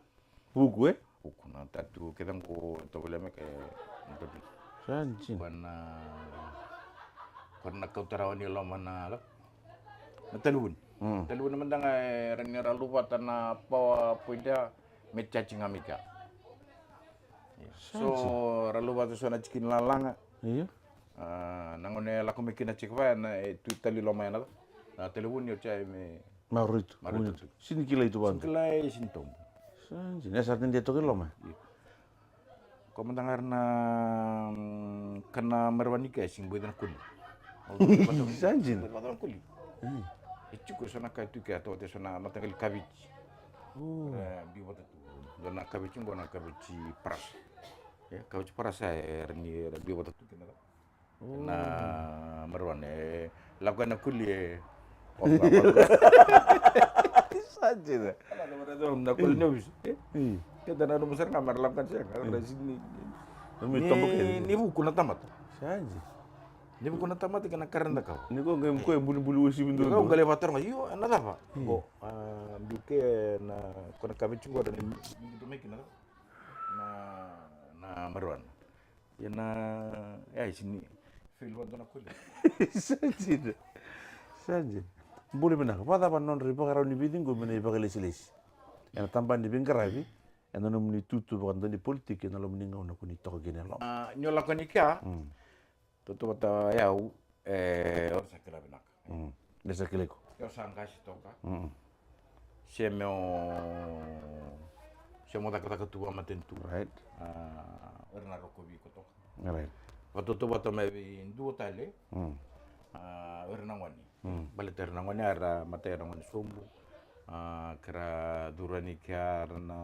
Vuku, e? Vuku, na tatu kece qo, tovolea me ke, na tatu. Sa dina. Ko na, ko na kauta rawa ni loma na, na talevoni. Mm. Talevoni mada ga, e, ra ni ra luvata na power point ya, me charge ga mai kea. Io. Sa dina. So, ra luvata so na tikini lalaga. Io. A, na gauna e lako mai kina tiko vaya, na, e tu tale i loma ya na, na talevoni, o tia me maroroi tu. Maroroi tu. Sini kilai tu vaqo. Sini kilai, sini tobu. Sa dina, e sa tadei toka i loma. Io. Ko mada ga era na, mm, kana marijuana i ke, sini boica na koli. Sa dina. Boica na koli. Mm. E tiko eso na ka tu ke, a tote eso na mataqali kavici. O. Era biu vata tu. Dua na kavici qo na kavici parasa. E, kavici parasa, era ni, era biu vata tu kina. O. Na marijuana, e, lako ena koli, e. Sa dina. Ala na marijuana, na koli ni ovisa, e? Mm. Keda na nomu sara ga, mera lako ga sega, mm, era sini. Ni, ni vuku na tamata. Sa dina. Ni vuku na tamata kei na kareda kawa. Ni ko qai, ko e bulibuli uasivi dua. Ni ko qai lai vakataro ga, io, ena cava? Mm. Ko, a, biu ke na, ko na kavici qo, ni, ni tu mai kina, na, na marijuana. Ia na, ia, e sini fail vata na koli. Sa dina. Sa dina. Bula vinaka. Vakacava na nodra ivakarau ni Viti qo mai na ivakalesilesi ena tabana ni veiqaravi, ena nomuni itutu vakadua ni politiki, ena loma ni gauna ko ni toka kina e loma? A, ni o lako yani kea, mm, tautauvata o yau, e, au sa kila vinaka. Mm. Ni sa kila iko. Au sa qasi toka. Mm. Se meu, se meu cakacaka tu vakamatanitu. Right. A, o ira na rokovi iko toka. Right. Vakatautauvata mai vei dua tale. Mm. A, o ira na gone. Mm. Baleta o ira na gone, era matai, era gone sobu. A, kera curu yani kea era na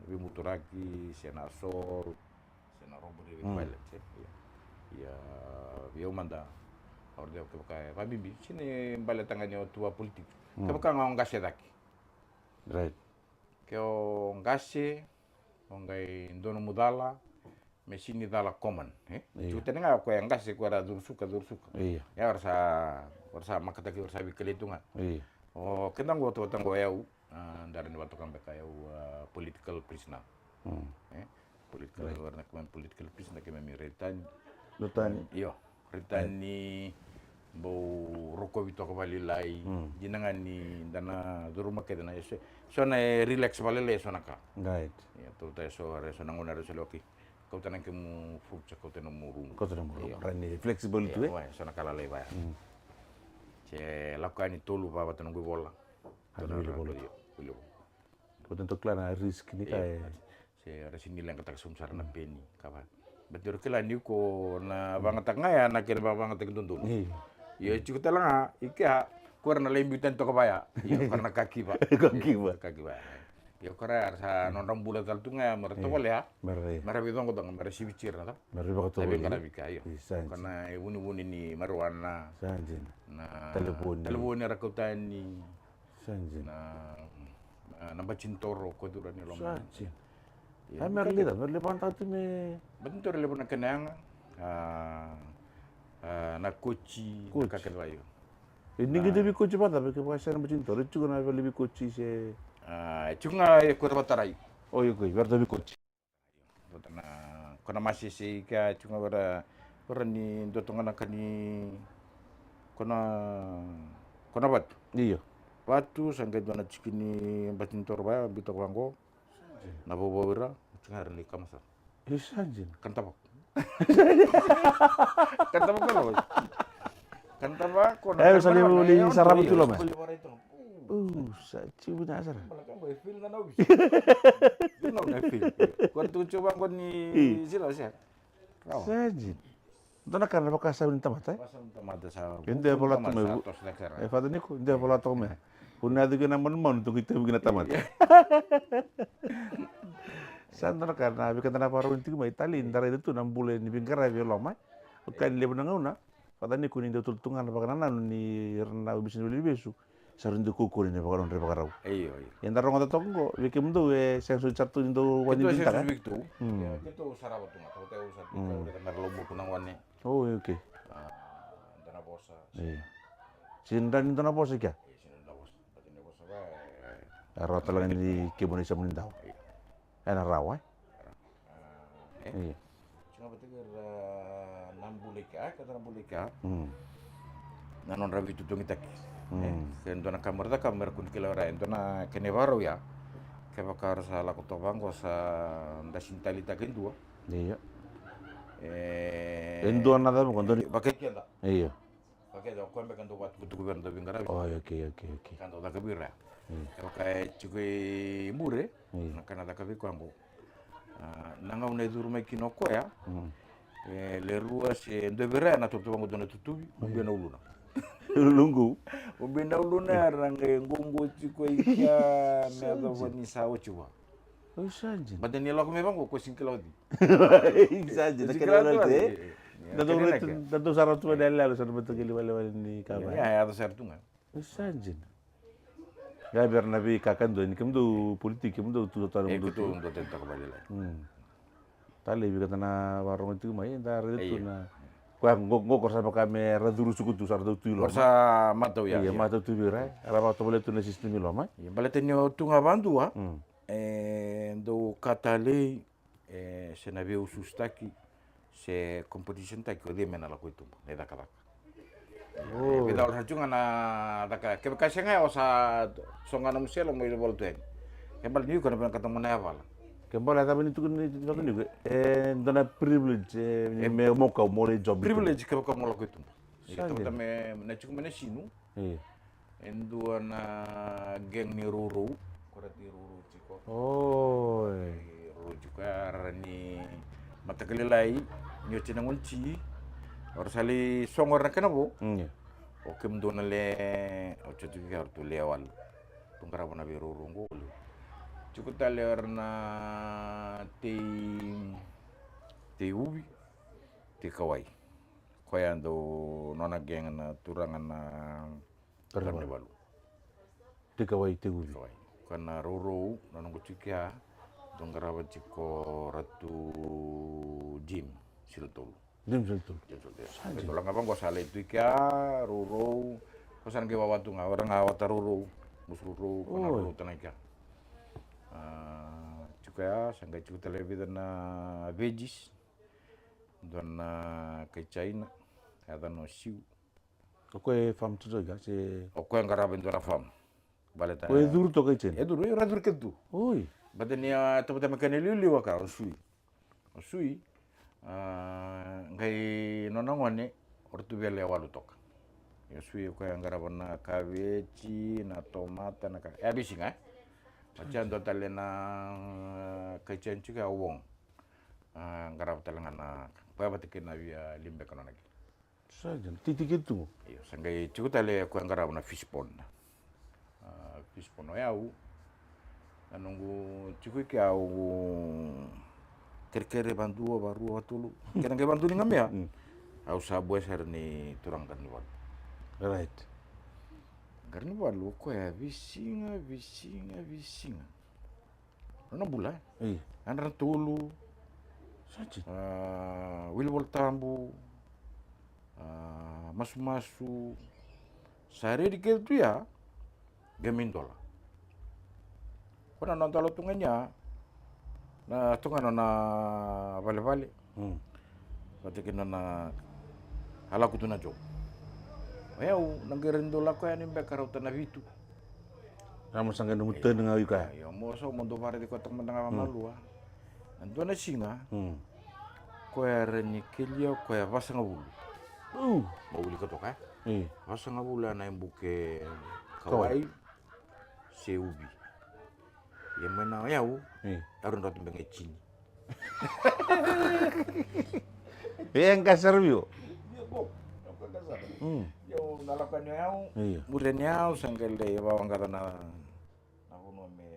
veimuturaki se na assault se na robbery, mm, violence, e. Ia, ia vei au mada, au raica kevaka e vabibi, sega ni baleta ga ni o tu vakapolitiki. Mm. Kevaka ga o qase cake. Right. Ke o qase, o qai dua nomu cala, me sega ni cala common, e? Io. Tiko tani ga o koya e qase, ko era curu suka, curu suka. Io. Ia, o ra sa, o ra sa makataki, o ra sa veikilai tu ga. Io. O keda qo, tauta qo o yau, a, da rawa ni vakatoka beka o yau, a, political prisoner. Mm. E? Political, right, o ra na keimami political prisoner, keimami raitani. Raitani. Io. Raitani, bau rokovi toka vakalailai. Mm. Dina ga ni da na curuma kece na eso. So na e relax vakalailai eso na ka. Right. Ia, tauta eso, eso na gauna eso lewa kei. Kauta na kemu fruits, kauta na nomu rumu. Kauta na nomu rumu. Io. Right, ni flexible tu, e? Io, e, so na ka lalai vaya. Mm. Se lako yani tolu va vata noqu ivola. A, tolu na wili vola. Io, wili vola. Ko tento kila na risk ni ka, e, se ra sega ni leqataka sobu sara na peni, ka va. Baleta era kila ni ko na vagataka ga ya na kena vavagataki dodonu. Io. Io, e tiko tale ga i kea, ko era na lai biu tani toka vaya. Io, ko era na kakiva. Kakiva. Kakiva. Io, ko era ya sa nodra bula tale tu ga ya, me ra tovolea. Me ra, me ra veicoqacoqa, me ra siviti ira na, me ra veivakatovolei. Na veiqaravi ka, io. Isa, ko na ivunivuni ni marijuana. Sa dina. Na talevoni. Talevoni era kau tani. Sa dina. Na, na, na batinitoro ko curu yani loma. Sa dina. Ia, a, me ra lai, me ra lai vakayagataka tu me. Batinitoro e levu na kena yaga. A, a, na koci, na koci, ka kece vaya. E, ni qai dau veikoci vata, vei kevaka e sega na batinitoro, e tiko na vale veikoci se. A, e tiko ga e ko ira vakatarai. O, io, ko ira vakatarai veikoci. Vata na, ko na masese i kea, tiko ga vei ira, vei ira ni dua toka ga na ka ni, ko na, ko na vatu. Io. Vatu, sa qai dua na tiki ni batinitoro vaya, biu toka vaqo. Na vauvau ira, tiko ga era lai kama sara. E sa dina. Kana tavako. Kana tavako, kana tavako. Kana tavako, na, e, sa levu ni sarava tu loma. U, sa tiko vinaka sara. Bala ka qo e feel na novi. Feel na novi, feel. Ko tu tiko vaqo ni sila, se. Sa dina. Dua na ka na vakasama ni tamata, e? Vakasama ni tamata sa. E dua e vola toka mai. E, Father Niko, e dua e vola toka mai. Ko na yaco kina na manumanu, tu qai tevu kina na tamata. Sa dua na ka na veika da na vakarau tiko mai, talei da raica tu na bula ni veiqaravi e loma, e. O ka ni levu na gauna. Father Niko, ni dau tolu tu ga na vakanananu ni ira na ovisa ni valenivesu. Sa rui dau kaukaua ni vakarau, dau vakarau. Io, io. Ia da rogoca toka qo, vei kemudou e sega soti sara tu ni dau vakadinadinataka. Keitou e sega soti vei keitou. Mm. Ia, keitou sarava tu ga, tauta au sa tu ga, mm, au raica mera laumaku na gone. O, io, okay. A, dua na vosa. Io. Sega ni dua na vosa i kea? Io, sega ni dua na vosa. Baleta ni vosa va, e, e rawa tale ga ni kemu na isau ni dau. Io. Ena rawa, e? E? Io. Tiko ga vata kei ira na bula i kea, keda na bula i kea. Mm. Na nodra veitotogitaki. Mm. E, ke dua na ka mera cakava, mera kua ni kila o ira, e dua na kena ivakarau ya. Kevaka era sa lako toka vaqo, sa da sega ni taleitaka e dua. Io. E, e dua na cava, ko dua ni vakai keda. Io. Ka kece o koya beka dau vakatukutuku vei ira na dau veiqaravi. O, okay, okay, okay. Ka dau caka vei ira. Mm. E vaka e tiko i bure, mm, na ka na caka vei koya qo. A, na gauna e curu mai kina o koya, mm, e, le rua se dua vei ira na tautu vaqo, dua na tutuvi, mm, ubia na uluna. Luqu. Ubia na uluna, era qai qoqo tiko i kea, me yacova ni sa oti vua. O, sa dina. Baleta ni lako mai vaqo, ko sega ni kila oti. Sa dina, kena ibalebale, e? Da dau raica tu, da dau sarava tu mai na iyaloyalo, sa na mataqali walewale ni ka vaya. Ia, yaco sara tu ga. O, sa dina. Ia, vei ira na veika kadua, ni kemudou politiki, kemudou tu, tu, tu, e, tu, keitou dau taleitaka vakalailai. Mm. Talei, vei keda na vakarogo tiko mai, da raica tu na. Koya qo, qo, ko sa vaka me ra curu suku tu, sa ra dau tu i loma. Ko sa matau ya, ia, matau tu vei ira, e? Era vakatovolea tu na system i loma, e? Ia, baleta ni o tu ga vadua. Mm. E dau ka talei, e, se na veiusuusutaki, se competition taki, o cei me na lako i tuba, na icakacaka. O. E, vei cau sa tu ga na caka, kevaka sega ya o sa sogo ga na musela mo ivola tu yani. Ke bale ni iko na vinakata mo na yavala. Ke bale a cava ni tukuni, tukuni, e, dua na privilege, e, ni me mo kau mo lai job i tuba. Privilege kevaka mo lako i tuba. Sa dina. Kevaka me na tiko mai na sinu. Io. E dua na gang ni rourou. Ko ra ti rourou tiko. Oi. Rourou tiko, era ni mataka lailai, ni oti na gone ti. O ra sa lai sogo era na kena vo. Mm, io. O kemudou na le, o tiko tiko, o ratou le walu. Dou qarava na veirourou qo. Tiko tale era na tei, tei uvi, tei kawai. Koya dou nona gang na turaga na Qaranivalu. Qaranivalu. Tei kawai, tei uvi. Kawai. Koya na rourou, na noqu tiko ya, dou qarava tiko Ratu Jim Silatolu. Jim Silatolu. Jim Silatolu. Sa dina. Dou laga vaqo sa lai tu i kea, rourou. Ko sa na qai wawa tu ga, ora ga wata rourou. Musu rourou, ko na rourou tana i kea. A, tiko ya, sa qai tiko tale vica na veggies. Dua na kai China, yacana o Siu. O koya e farm tu toka se? O koya e qarava e dua na farm. Baleta o koya e curu toka i China? E curu, e ra curu kece tu. Oi. Baleta ni a tamata me kena liuliu a ka, o Sui. O Sui, a, qai nona gone, o ratou via le walu toka. Io, Sui o koya e qarava na kaveji, na tomata, na ka, e a veisiga, e? Oti ya dua tale na kai China tiko ya o Wong. A, qarava tale ga na, koya vata kei na via Libeka nona ki. Sa dina, titiki tu. Io, sa qai tiko tale koya qarava na fish pond. A, fish pond o yau. Na noqu tiko i ke au kerekere vadua, varua, vatolu. Kena qai vadua ni gamea. Mm. Au sa bue sara ni turaga Qaranivalu. Right. Qaranivalu o koya veisiga, veisiga, veisiga. Nona bula, e? Io. Yadra na tolu. Sa dina. A, wili Vola Tabu. A, masumasu. Sa redi kece tu ya. Qai mai dola. Ko na nona dola tu ga ni ya. Na tu ga nona valevale. Mm. Vata kei na, na a lako tu na job. O yau na qai rai dau lako yani beka rauta na vitu. Sa mo sa qai nomu tani ga i kaya. Io, mo so mo dau varaici koya toka mada ga vamalua. Na dua na siga. Mm. Koya ra ni kelia koya vasagavulu. Mm. Mo wilika toka, e? Io. Vasagavulu ya na ibuke kawai. Kawai. Se uvi. Ia mai na yau, e, au rau tu beka e tini. E qai sara vei au. Io, qo, qo qai sara. Mm. Io, na lako ni yau. Io. Muria ni yau, sa qai lai vawaqaca na, na vanua me,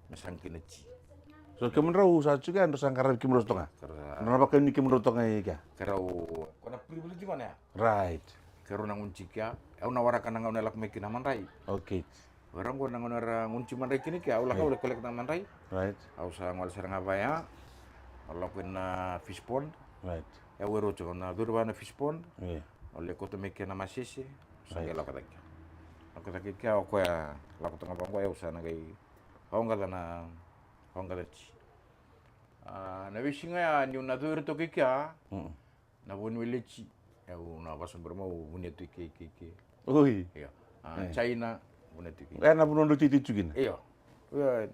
me sa qai na ti. So kemudrau sa tiko ya, drau sa qaravi kemudrau toka. Kemudrau sa. Drau na vakanuinui kemudrau toka i kea. Kedrau, ko na privilege vana ya. Right. Kedrau na gunu tiko ya. Au na waraka na gauna e lako mai kina madrai. Okay. Era qo na gauna era gunu ti madrai kina i kea, au lako, au lai collect na madrai. Right. Au sa gole sara ga vaya. Au lako ina fish pond. Right. Au e roti au na curu vaya na fish pond. Io. Au lai kauta mai kea na masese. Sa qai lako cake. Lako cake i kea, o koya lako toka vaqo, au sa na qai waqaca na, waqaca ti. A, na veisiga ya niu na curu toka i kea. Mm. Na vanua e leti, au na vasa bera mau vunia tu i ke, i ke, i ke. Oi. Io. A, e. China, vunia tu i ke. E na vanua drau titi tu kina. Io. Io.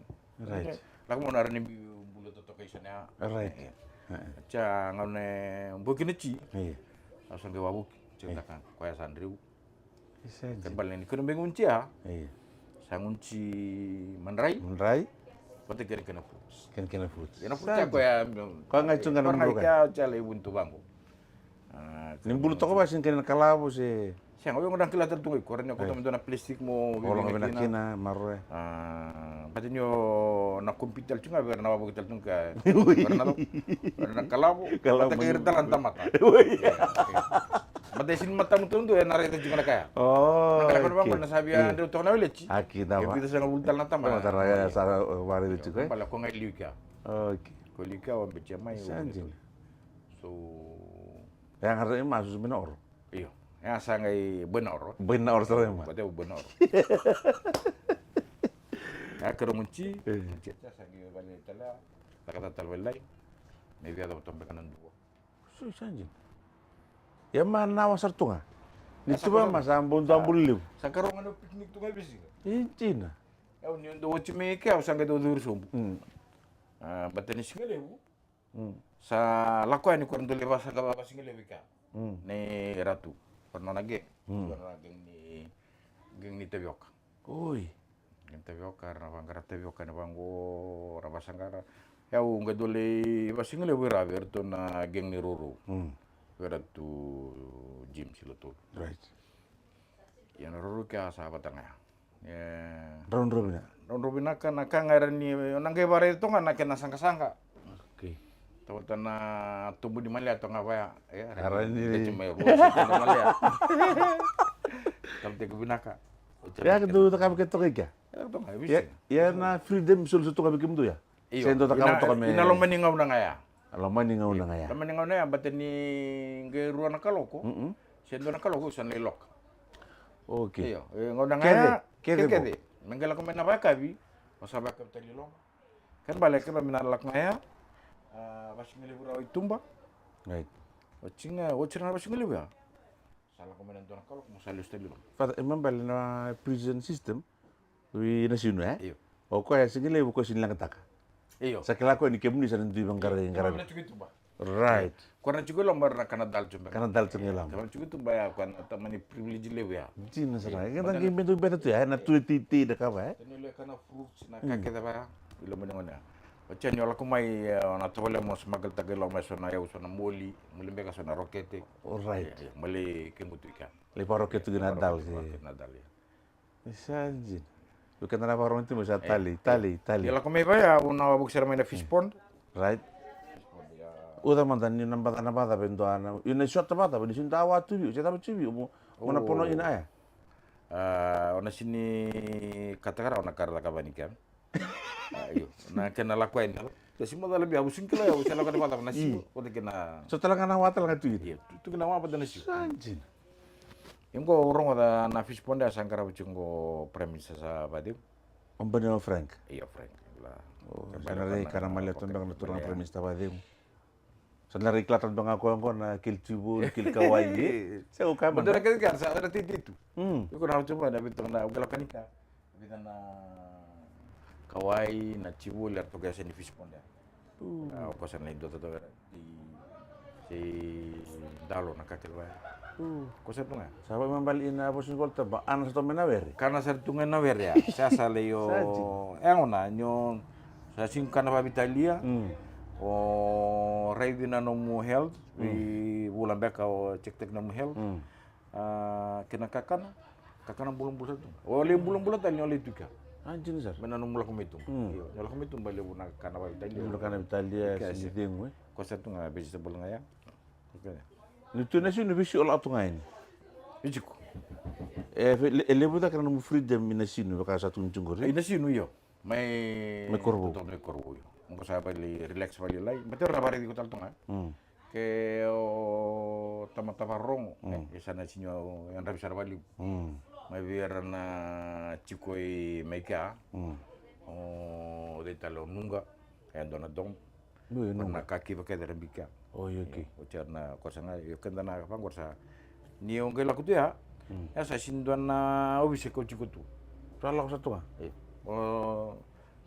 Right. Lako mo na ra ni biu bula totoka i sana ya. Right. Io. E. Tia gauna e bua kina ti. Io. Au sa qai wavuki. Tia taka koya sa dreu. Ke bale ni kena beka gunu ti ya. Io. Sa gunu ti madrai. Madrai. Vata kei na kena fruits. Kena, kena fruits. Ia na fruits ya koya. Koya ga i tu ga na madrai. Koya ga i tu ga na madrai. Koya ga i kea, tia lai vuni tu vaqo. A, ni bulu toka vasi ni kena kalavo se. Sega, au qo na kila tale tu ga i kora ni o koto me dua na plastic mo. Olo ga vina kina, maroroya. A, bata ni o na compete tale tu ga vei ira na wavoki tale tu ga. Ui. Vei ira na, vei ira na kalavo. Kalavo. Bata kei ira tale na tamata. Ui. Ia, ia. Mata e sini matamu taudua e na raica tiko na kaya. O, na kaya vaqo na sa via drau toka na weleti. A, kidava. E vica sagavulu tale na tamata. Tamata ra sa varaica tiko, e? Bale ko ga i liu kea. Okay. Ko liu kea, au a betia mai. Sa dina. So. E a ga rai masu me na oro. Io. E a sa qai boi na oro. Boi na oro sara ma. Boi na oro. E a kero munci. E. Munci sa qai vale tale. Laka tale vale lai. Me via da tobe kana dua. So, sa dina. Ia ma na wa sara tu ga. Ni tu va ma sa bon dua bulu levu. Sa karua ga na picnic tu ga e veisiga. E dina. Au ni dau oti mai kea au sa qai dau curu sobu. Mm. A, bata ni siga levu. Mm. Sa lako yani ko dau lai vasa ga vasiga levu i kea. Mm. Nei Ratu. Ko nona gang. Mm. Ko nona gang ni, gang ni tavioka. Oi. Kena tavioka, era na vaqara tavioka ena vaqo, ra vasaqara. Au qai dau lai vasiga levu i Ra vei iratou na gang ni rourou. Mm. Vei Ratu Jim Silatolu. Right. Ia na rourou kea sa vata ga ya. E, drau drau vinaka. Drau drau vinaka na ka ga era ni, na qai vakaraica toka ga na kena saqasaqa. Okay. Tauta na tubu ni malea toka ga vaya. E, era ni deti mai rua sa toka na malea. Tau teki vinaka. Ya ke dau cakava ke toka i kea. Ya toka ga, e visi. Ya, ya na freedom solo sa toka vei kemudou ya. Io. Se dau cakava toka me ina loma ni gauna ga ya. Loma ni gauna ga ya. Loma ni gauna ya, bata ni qai rua na kaloko. Mm-mm. Se dua na kaloko, sa na iloka. Okay. Io, e gauna ga ya. Kece, kece. Me qai lako mai na vakavi, o sa vakavi tali loma. Kena bale kece me na lako ga ya. A, vasigalevu rawa i tuba. Right. Oti ga, oti ga na vasigalevu ya. Sa lako mai na dua na kaloko, mo sa lesu tali loma. Father, e me bale na prison system. Ui na sinu, e? Io. O koya sigalevu, o koya sini lagataka. Io. Sa kila koya ni kemuni sa na dui vaqarai qaravi. Right. Koya na tiko i loma, na kana dal tu beka. Kana dal tu ga i loma. Kana tiko i tuba ya, koya na tamani privilege levu ya. Dina sara. Io. Keda qai bedu beta tu ya, na tu e titi na kava, e? Tani le kana fruits, na ka kece vaya. I loma ni gauna ya. O tani o lako mai, e, o na tovolea mo smuggle taka i loma e so na yau, so na moli, moli beka so na rokete. Alright. Io, io, moli kemutu i kea. Lai vakarokete tu ki na dal, e. Vakarokete na dal, io. Sa dina. Vei keda na vakarorogo tiko mai sa talei, talei, talei. Ia lako mai vaya, au na wavoki sara mai na fish pond. Right. Uca mada ni na baca na vaca vei dua na, io na isota vaca vei ni sini da wa tu vei, se cava tu vei, mo na pono ina aya. A, o na sini kataka rawa na kara cakava ni kea. A, io, na kena lako yani. Sa si macala bia, au sini kila, au sa lako ni vaca na siwa, o te kena. So tala ga na wa tala ga tu ina. Io, tu, tu kena wa vata na siwa. Sa dina. Ia qo au rogoca na fish pond ya sa qarava tiko qo Prime Minister sa vakacegu. O Bani o Frank. Io, Frank. La. O, sa na rai kana male tu beka na turaga Prime Minister vakacegu. Sa na rai kila tu beka koya qo na keli tivu, keli kawai, e? Sa u kaya mada. Mada na keli kaya, sa na titi tu. Mm. Iko na tu mai na vitu na u kala kanika. Vitu na kawai, na tivu, le toka sa ni fish pond ya. O koya sa na idua toka. Sei dalo na ka kece vaya. Ko sa tu ga. Sa vakaimabali ina vosa ni Volta ba ana sa tu mai na were. Kana sa tu ga na were ya. Sa sa lei o. E gona ni o sa sini kana vavitalia. O raici na nomu health. Vei vula beka o check check nomu health. A, kei na kakana, kakana bulabula sa tu ga. O lei bulabula tale ni o lei tu kea. A, dina sara. Me na nomu lako mai tuba. Io, ni o lako mai tuba levu na kakana vavitalia. Levu na kakana vavitalia, sini cegu, e? Ko sa tu ga vegetable ga ya. Ni tu na sinu visi o lako tu ga yani. Visi ko. E, e levu cake na nomu freedom ina sinu, vaka sa tu ni tu qori. Ina sinu, io. Mai Korovou. Mai Korovou, io. Mo ko sa vali relax vali lai. Bate ora na varaici ko tale tu ga. Ke o tamata vakarorogo, e sa na sini o yadravi sara vakalevu. Mai vei ira na tiko i mai kea, o cei tale o Nuqa, e dua na dom. Na ka kiva kece era bika. O io, okay. Oti ira na kosa ga, io keda na vaqo sa. Ni o qai lako tu ya, e sa sini dua na ovisa ko tiko tu. Sa lako sa tu ga. O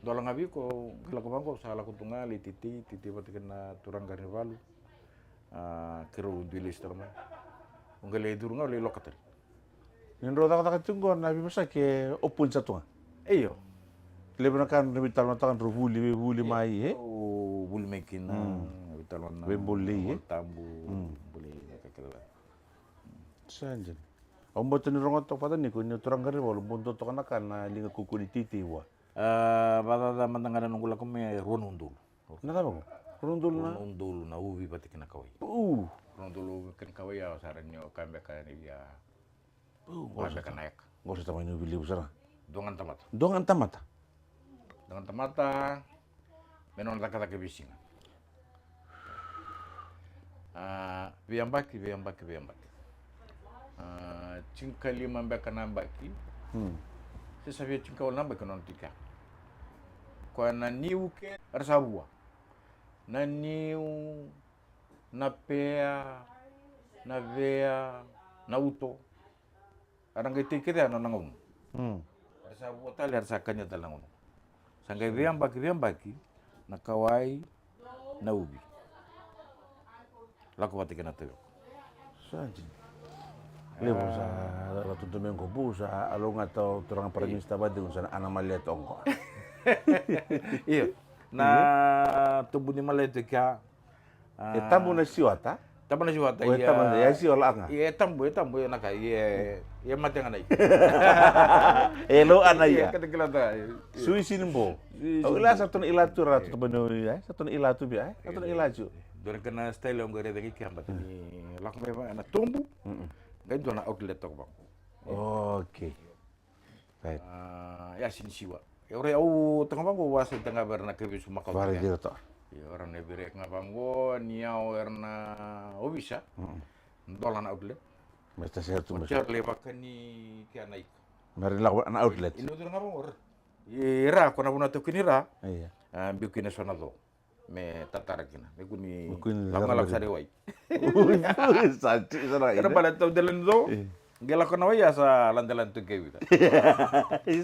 dola ga vei ko qai lako vaqo, sa lako tu ga, lai titi, titi vata kei na turaga ni valu. A, keirau dui lesu tale mai. O qai lai curu ga, o lai loka tale. Ni drau cakacaka tiko qo na veivosaki e open sa tu ga. Io. Levu na ka drau veitalanoataka drau vuli, veivuli mai, e? O vuli mai kina, veitalanoa na veibolei, e? Tabu, bolei, na ka kece vaya. Sa dina. Au bau tani rogoca toka vata ni ko ni turaga ni valu, bau dua toka na ka na liga kaukaua ni teitei vua. A, vakacaca mada ga na noqu lako mai e rua na udolu. Na cava ko? Rua na udolu na? Rua na udolu na uvi vata kei na kawai. Rua na udolu uvi kei na kawai, au sa rawa ni o kaya beka ni via. Qo sa beka na eka. Qo sa tamata ni uvi levu sara. Dua ga na tamata. Dua ga na tamata. Dua ga na tamata. Me nona cakacaka e veisiga. A, veiyabaki, veiyabaki, veiyabaki. A, tinikalima beka na yabaki. Se sa via tinikawalu na yabaki nona tiko ya. Koya na niu ke, era sa vua. Na niu, na pea, na vea, na uto. Era qai tei kece ya na nona gauna. Era sa vua tale, era sa kania tale na gauna. Sa qai veiyabaki, veiyabaki, na kawai, na uvi. Lako vata kei na taveko. Sa dina. Levu sa la tutu me qo bu sa alougata o turaga Prime Minister vacegu sa na ana malea toka qo. Io. Na tubu ni malea toka. E tabu na siwata? Taba na siwata. O e taba na, ia si o laga. Ia e tabu, e tabu, e naka, ia e mate ga na i. E lo ana ia. Kata kila ta. Sui sini bo. Au ila sa tona ila tu ra tu taba ni ia, sa tona ila tu bia, sa tona ila tu. Dua na kana style au qai raica ki kea bata ni lako mai va na tobu. Qai dua na outlet toka vako. Okay. Right. Ia sini siwa. Ia ora au toka vaqo au a sa ita ga vei ira na kavesu makawa. Vara dira toka. Ia ora na vei ira ga vaqo ni au era na ovisa. Dola na outlet. Me ta sera tu me. Oti au lai vakani kea na ika. Me ra lako na outlet. Ina ucura ga vaqo ra. I ra ko na vuna toki ni ra. Ia. A biu kina so na co. Me tatara kina me kuni lako ga lako sara i wai. Sa ti sara i. Era bale tau dela ni co. Qai lako na wai a sa la dela ni toki vita.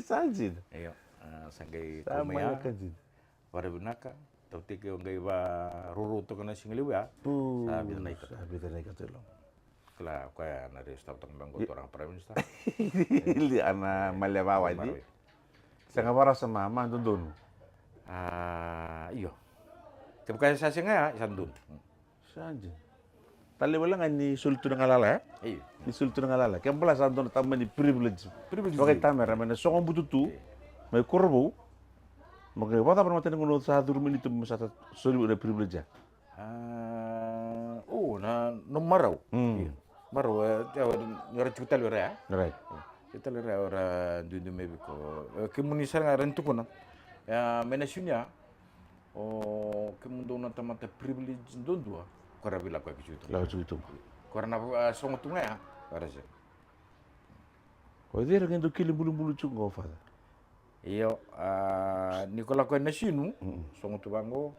Sa ti. Io. Sa qai kau mai ya. Vara vinaka. Tau teke o qai va roro toka na siga levu ya. Sa vita na ika. Sa vita na ika tu lo. Kila koya na rei stau toka mai qo turaga prime minister. Ili ana male vawa di. Sega vara sa ma ma dodonu. A io. Kevaka sa sega ya sa donu. Sa di. Tale wale ga ni soli tu na galala ya. Io. Ni soli tu na galala. Ke bala sa donu tama ni privilege. Privilege. Vakai tamera me na sogo bututu. Mai Korovou. Mo qai vacava na matani gono sa curu mai ni tu mo sa soli na privilege ya. O na nomu marau. Marau era tiko tale o ira ya. Tiko tale o ira ya o ira duidui mai vei iko. Kemuni sara ga era ni tukuna. Mai na sinia o kemudou na tamata privilege duadua ko ra veilakoyaki tiko tu. Lako tiko tu. Ko ra na sogo tu ga ya. Ko ra se. O cei ra qai dau keli bulubulu tiko qo, Father? Io, a ni ko lako yani na sinu, sogo tu vaqo.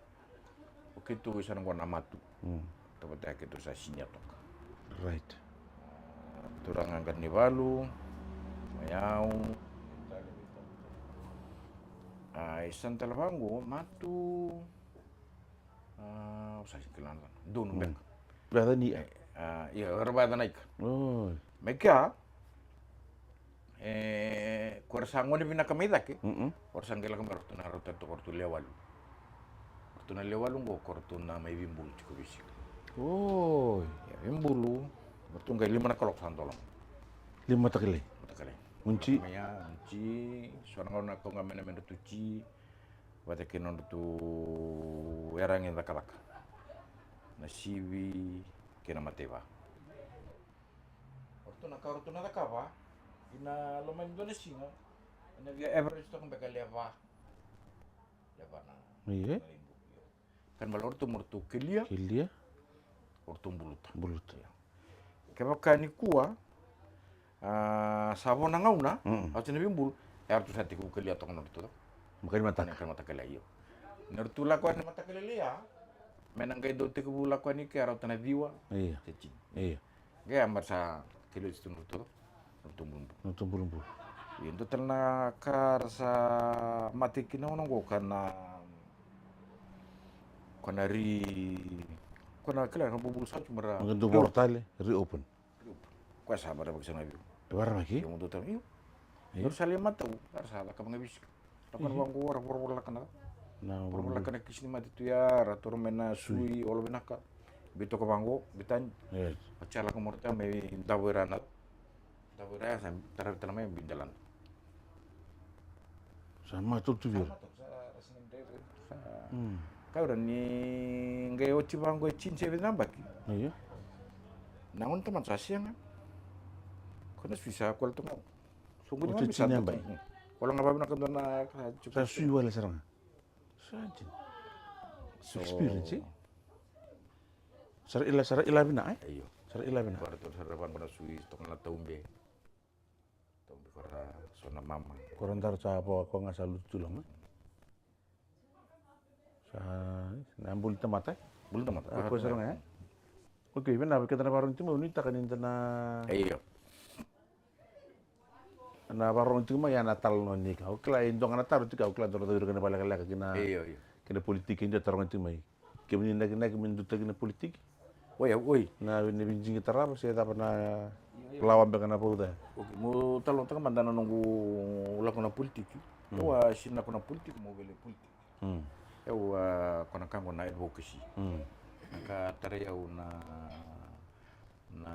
O keitou sa na qo na matu. Tavata ya keitou sa sinia toka. Right. Turaga Qaranivalu, o yau. A i sa na tale vaqo, matu. A, au sa kila na donu beka. Vacana i a. Ia, era vacana ika. Mai kea, e, ko ra sa gone vinaka mai cake. Ko ra sa qai lako mai ratou na ratou toka ratou lewe walu. Ratou na lewe walu qo ko ratou na mai veibulu tiko veisika. Oi. Ia, veibulu. Ratou qai lima na kaloko sa dola. Lima matakele. Matakele. Unci. Mai ia, unci. So na gauna kau ga mena mena tu ci. Vata kei na nodratou yaragi cakacaka na sivi kei na mataiva. O ratou na ka o ratou na cakava ina loma ni dua na siga ena via average toka beka le va. Le va na. Ia. Kena ibalebale o ratou mo ratou kelia. Kelia. O ratou buluta. Buluta. Kevaka nikua, a, sa vo na gauna, a, oti na veibulu, e ratou sa tekivu kelia toka na nodratou. Makani mataka. Makani mataka kelia, io. Na ratou lako yani na mataka kelia, me na qai dau tekivu lako yani ke a rauta na ciwa. Io. Se tini. Io. Qai a mara sa kelia oti tu na ratou. Nodratou bulubulu. Nodratou bulubulu. Ia dua tale na ka ra sa mate kina gona oqo ka na, ko na ri, ko na kila na bulubulu sa tu mara. Maka dua voro tale, reopen. Reopen. Koya sa mara vakisa na viu. E varamaki? Ia mo dua tale, io. Io. Io sa lai matau, ra sa cakava ga visika. Lako na vaqo ra voravora lako na. Na voravora lako na kisi ni mate tu ya, ra toro mai na sui, olo vinaka. Bi toka vaqo, bi tani. Yes. A tia lako mora ta mai davo ira na. Davo ira ya sa taravi tale mai bi delana. Sa matau tu vira. Sa matau, sa ra sega ni dredre. Sa. Ka ira ni qai oti vaqo e tini se vica na baki. Io. Na gona tamata sa sega. Ko na sui sa kola toka. Soqoni ga mai sa dua tani. Kola ga vavinaka dua na ka. Sa sui wale sara ga. Sa dina. Experience, e? Sa ra ila, sa ra ila vina, e? Io. Sa ra ila vina. Ko ra tu sa ra vaqo na sui toka na taube. Taube ko ra so na mama. Ko ra dara sa vo ko ga sa lutu tu loma. Sa na buli tamata, e? Buli tamata. Ko sara ga, e? Okay, vina vei keda na vakarorogo tiko mai, au nuitaka ni da na. Io. Na vakarorogo tiko mai ya na talanoa ni ka. Au kila e dua ga na taro tiko, au kila dua na cau ira kei na vakalekaleka kina. Io, io. Kei na politiki e dua taroga tiko mai. Kemuni nakinaki me dutaki na politiki? Oi, oi. Na, na vijigi tarava se cava na lawa beka na vauca. Okay, mo talanoataka mada na noqu lako na politiki. Au a sinako na politiki, mo vele politiki. Au a, ko na ka qo na advocacy. Na ka tarai au na na,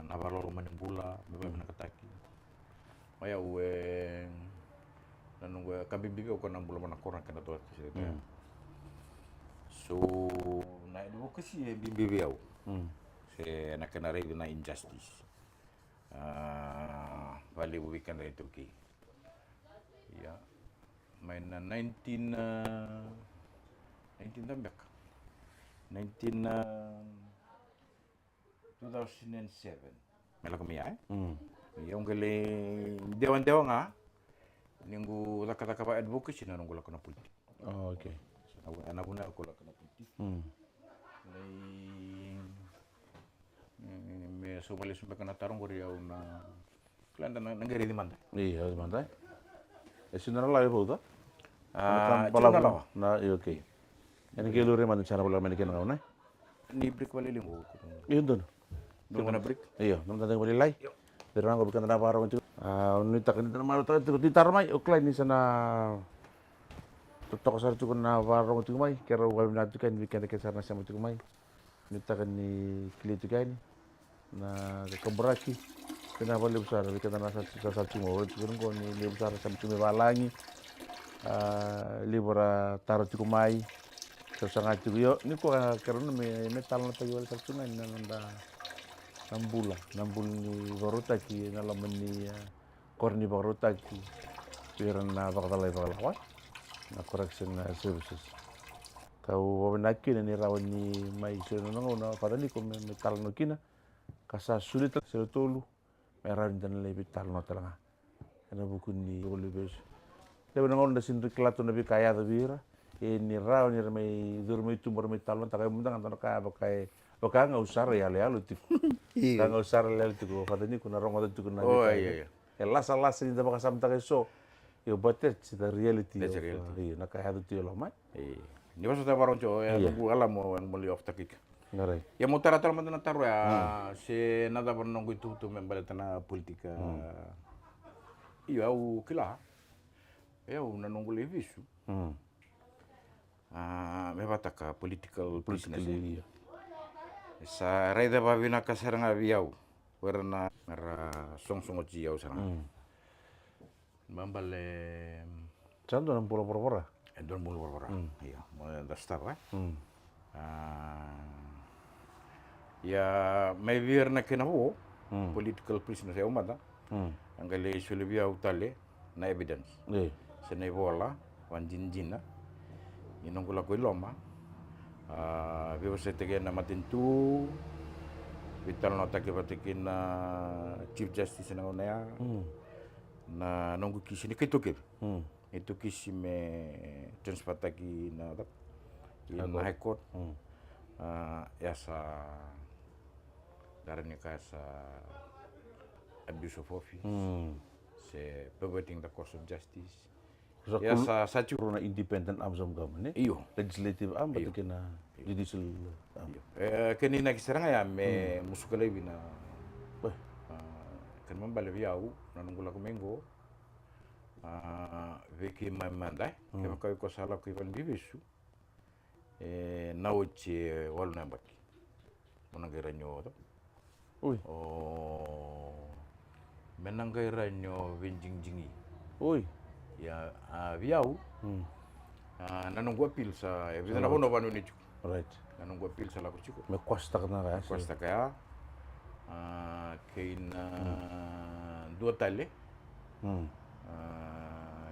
na vakaloloma ni bula me vakavinakataki. Mai au e, na noqu e ka bibi vei au ko na bula mai na koro na kena toka tiko. So na advocacy e bibi vei au. Se na kena raici na injustice. A, valevu vei keda e taukei. Ia. Mai na nineteen, a, nineteen da beka. Nineteen, a, two thousand and seven. Me lako mai ya, e? Ia, au qai lai dewadewa ga ni qu cakacaka va advocacy na noqu lako na politiki. Oh, okay. So, na vu-, na vuna ko lako na politiki. Lai, mm, me sauma lesu beka na taro qori au na kila da na, na qai raici mada. Io, raici mada. E sega na lawa e vauca? A, na ka balavu na lawa. Na, io, okay. Ena qai lure mada ni sa na balavu mai na kena gauna. Ni break vale liqu. Io, donu. Donu na break. Io, na mada vale lai. Io. Vei ira na qo vei keda na vakarorogo tiko. A, nuitaka ni da na marautaka tiko titara mai. O kila ni sa na totoka sara tiko na vakarorogo tiko mai. Keirau vakavinavinaka tiko yani vei keda kece sara na sema tiko mai. Nuitaka ni kilai tiko yani na kakaburaki. Vinaka vakalevu sara vei keda na sa, sa, sa tiko mai. Ora tiko qo ni levu sara sa tiko mai valagi. A, levu ra taro tiko mai. Sa saga tiko io. Ni ko a keirau na me, me talanoataki wale sara tiko ga ni na noda na bula, na bula ni vakarautaki ena loma ni, a, koro ni vakarautaki vei ira na vakacalai vakalawa, na correction, a, services. Kau vakavinavinaka kina ni rawa ni mai so na gauna Father Niko me, me talanoa kina, ka sa solia tale sere tolu me rawa ni da na lai veitalanoa tale ga ena vuku ni vakalevu vesu. Levu na gauna da sega ni kila tu na veika e yaco vei ira, e ni rawa ni ra mai curu mai tuba ra mai talanoataka e muda ga dua na ka vaka e, vaka ga au sara e yaloyalo tiko. Io. Ka ga au sara e yaloyalo tiko, Father Niko na rogoca tiko na veika e lasalasa ni da vakasamataka e so. Io, but that's the reality. That's the reality. Io, na ka e yaco tu e loma. Io. Ni vosota vakarorogo tiko, e noqu alamo, e noqu moli off topic. Ia mo taratara mada na taro ya, se na cava na noqu ituvatuva me baleta na politika. Io, au kila. Io, na noqu lai vesu. A, me vataka political prisoners. Sa raica vavinaka sara ga vei au. O ira na ra sogosogo ti au sara ga. Babale. Sa dua na bula voravora. E dua na bula voravora. Io, mo da stava, e? A, ia, mai vei ira na kena vo, political prisoners, e au mada. A qai lai soli vei au tale na evidence. Se na ivola vadinadina ni noqu lako i loma. A, veivosakitaki ena matanitu, veitalanoataki vata kei na Chief Justice ena gauna ya. Na noqu kisi ni kai tokeve. Ni tu kisi me transfertaki na, na High Court. A, ia sa, dara ni ka sa abuse of office. Se perverting the course of justice. Ia sa, sa tiko na independent arms of government, e? Io. Legislative arm, vata kei na judicial arm. Io. E, kena inaki sara ga ya me musuka laivi na, a, kena ibalebale vei au, na noqu lako mai qo. A, vei keimami mada, e? Kevaka o iko sa lako i valeniveivesu, e, na oti e walu na yabaki, mo na qai rawa ni o, o, me na qai rawa ni o veidigidigi. Ia, a, vei au, a, na noqu appeal sa, e vica na vanua vakanuinui tiko. Right. Na noqu appeal sa lako tiko. Me kwasataka na ka ya. Me kwasataka ya. A, kei na dua tale. A,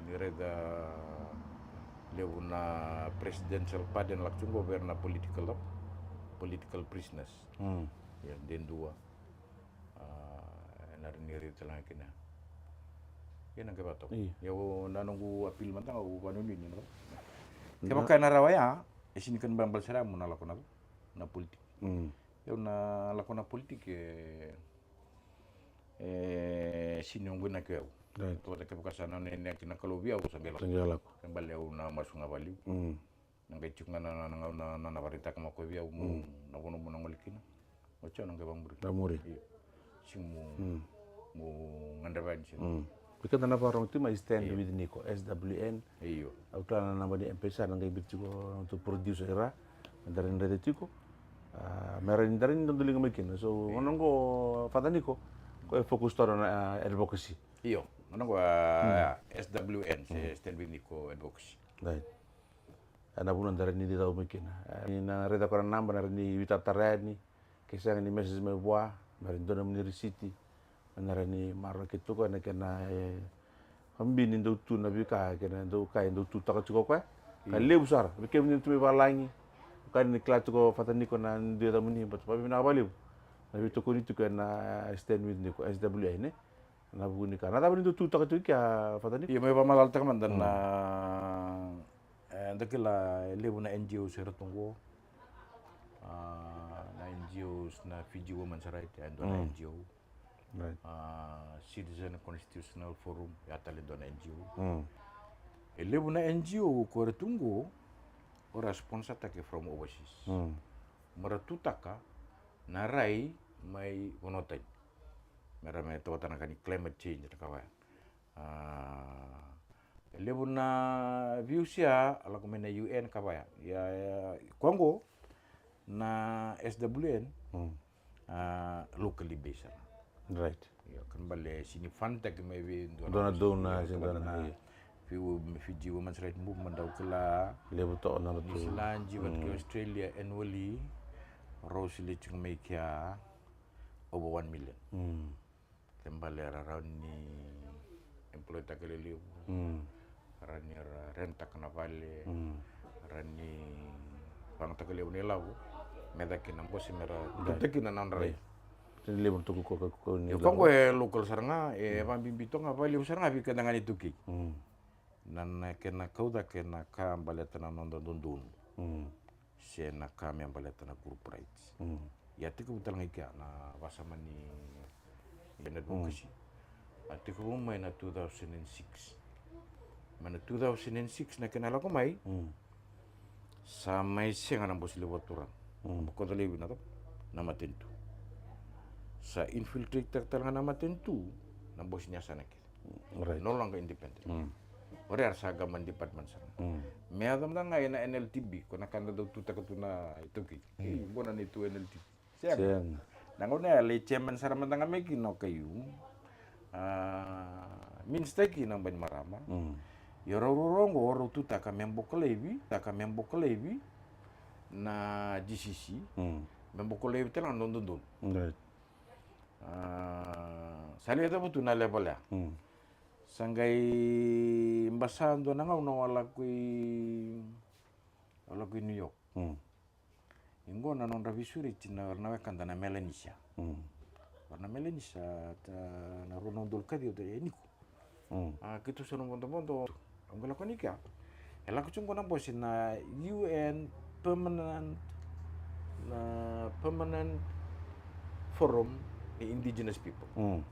ni raica levu na presidential pardon lako tiko qo vei ira na political, political prisoners. Ia, de dua. A, ena rawa ni raica tale ga kina. Ia na qai vakatoka. Ia, na noqu appeal mada ga au vakanuinui ni na. Kevaka ena rawa ya, e sega ni kena ibalebale sara ya mo na lako na, na politiki. Au na lako na politiki e, e sega ni noqu inaki o yau. Right. Kevaka, kevaka sa na nona inaki na Kalou vei au, au sa qai lako. Sa qai lako. Kena ibalebale au na masu ga vakalevu. Na qai tiko ga na, na, na, na, na vakaraitaka mai o koya vei au mo, na vanua mo na gole kina. Oti au na qai vakamuri. Vakamuri. Io. Sega mo, mo gadreva yani sega. Vei keda na vakarorogo tiko mai, Stand With Niko, S W N. Io. Au kila na naba ni M-PAiSA na qai biuta tiko na nodatou producer i ra. Meda rawa ni raica tiko. A, me rawa ni da rawa ni dodoliga mai kina. So, gauna oqo Father Niko, ko e focus toro na, a, advocacy. Io, gauna oqo, a, S W N, se Stand With Niko Advocacy. Right. E na vuna da rawa ni cau mai kina. E, ni na raica ko na naba, na rawa ni veitatara yani, ke sega ni message mai vua, me rawa ni dua nomuni risiti, me na rawa ni maroroi tu ko na kena, e, vakabibi ni dau tu na veika, kei na dau ka e dau tutaka tiko o koya. Ka levu sara, vei kemuni tu mai valagi, ka ni kila tiko Father Niko na dui yacamuni, but vakabibi na vakalevu na veitokoni tiko e na Stand With Niko, S W N, e. Na vuku ni ka. Na cava ni dau tutaka tiko kea, Father Niko? Io, me vakamalalataka mada na, e, da kila e levu na N G Os era tu oqo. A, na N G Os na Fiji Women's Right, e dua na N G O. Right. A, Citizen Constitutional Forum, ya tale dua na N G O. E levu na N G O ko era tu oqo, o ra sponsor-taki from overseas. Me ra tutaka na rai mai vanua tani. Me ra me tawata na ka ni climate change na ka vaya. A, e levu na views ya a lako mai na U N ka vaya. Ia, ia, ko oqo na S W N, a, locally based sara. Right. Ia, kena bale sini fund-taki mai vei dua na dona, ia, sini dona, ia. Fiji Women's Right Movement, dau kila. Levu toka na tu. New Zealand, vata kei Australia, annually rau sili tiko mai kea over one million. Kena bale era rawa ni employ-taka lelevu. Rawa ni ra rent-taka na vale. Rawa ni vagataka levu na ilavo me caka kina na bose me ra tutaka kina na nodra rai. Sini levu na tuku ko ka ko ni. Io, ko oqo e local sara ga, e vakabibi toka ga, vakalevu sara ga vei keda ga na iTaukei. Na, na kena kaucake na ka baleta na noda dodonu. Se na ka me baleta na group rights. Ia tekivu tale ga i kea na vasama ni, ni advocacy. A tekivu mai na two thousand and six. Mai na two thousand and six na kena lako mai, sa mai sega na Bose Levu Vakaturaga. Bokoca laivi na, na matanitu. Sa infiltrate-taka tale ga na matanitu na bose ni yasana kece. Right. No longer independent. O ira era sa government department sara. Me yaco mada ga ena N L T B, ko na ka da dau tutaka tu na iTaukei. Io, qo na neitou N L T B. Sega. Sega. Na gauna ya lai chairman sara mada ga mai kina o Khaiyum. A, minister kina o Bainimarama. Io, rau ruarua oqo rau tutaka me bokoca laivi, tutaka me bokoca laivi na G C C. Me bokoca laivi tale ga na dodonu. Right. A, sa lai yacova tu na level ya. Sa qai basa dua na gauna au a lako i, au a lako i New York. I qo na nodra veisureti na, na wekada na Melanesia. Vei ira na Melanesia, ta, na rua na udolu ka ciwa, e Niko. A, keitou sa na bodobodo. Au qai lako yani kea. E lako tiko qo na bose na U N permanent, na permanent forum ni indigenous people.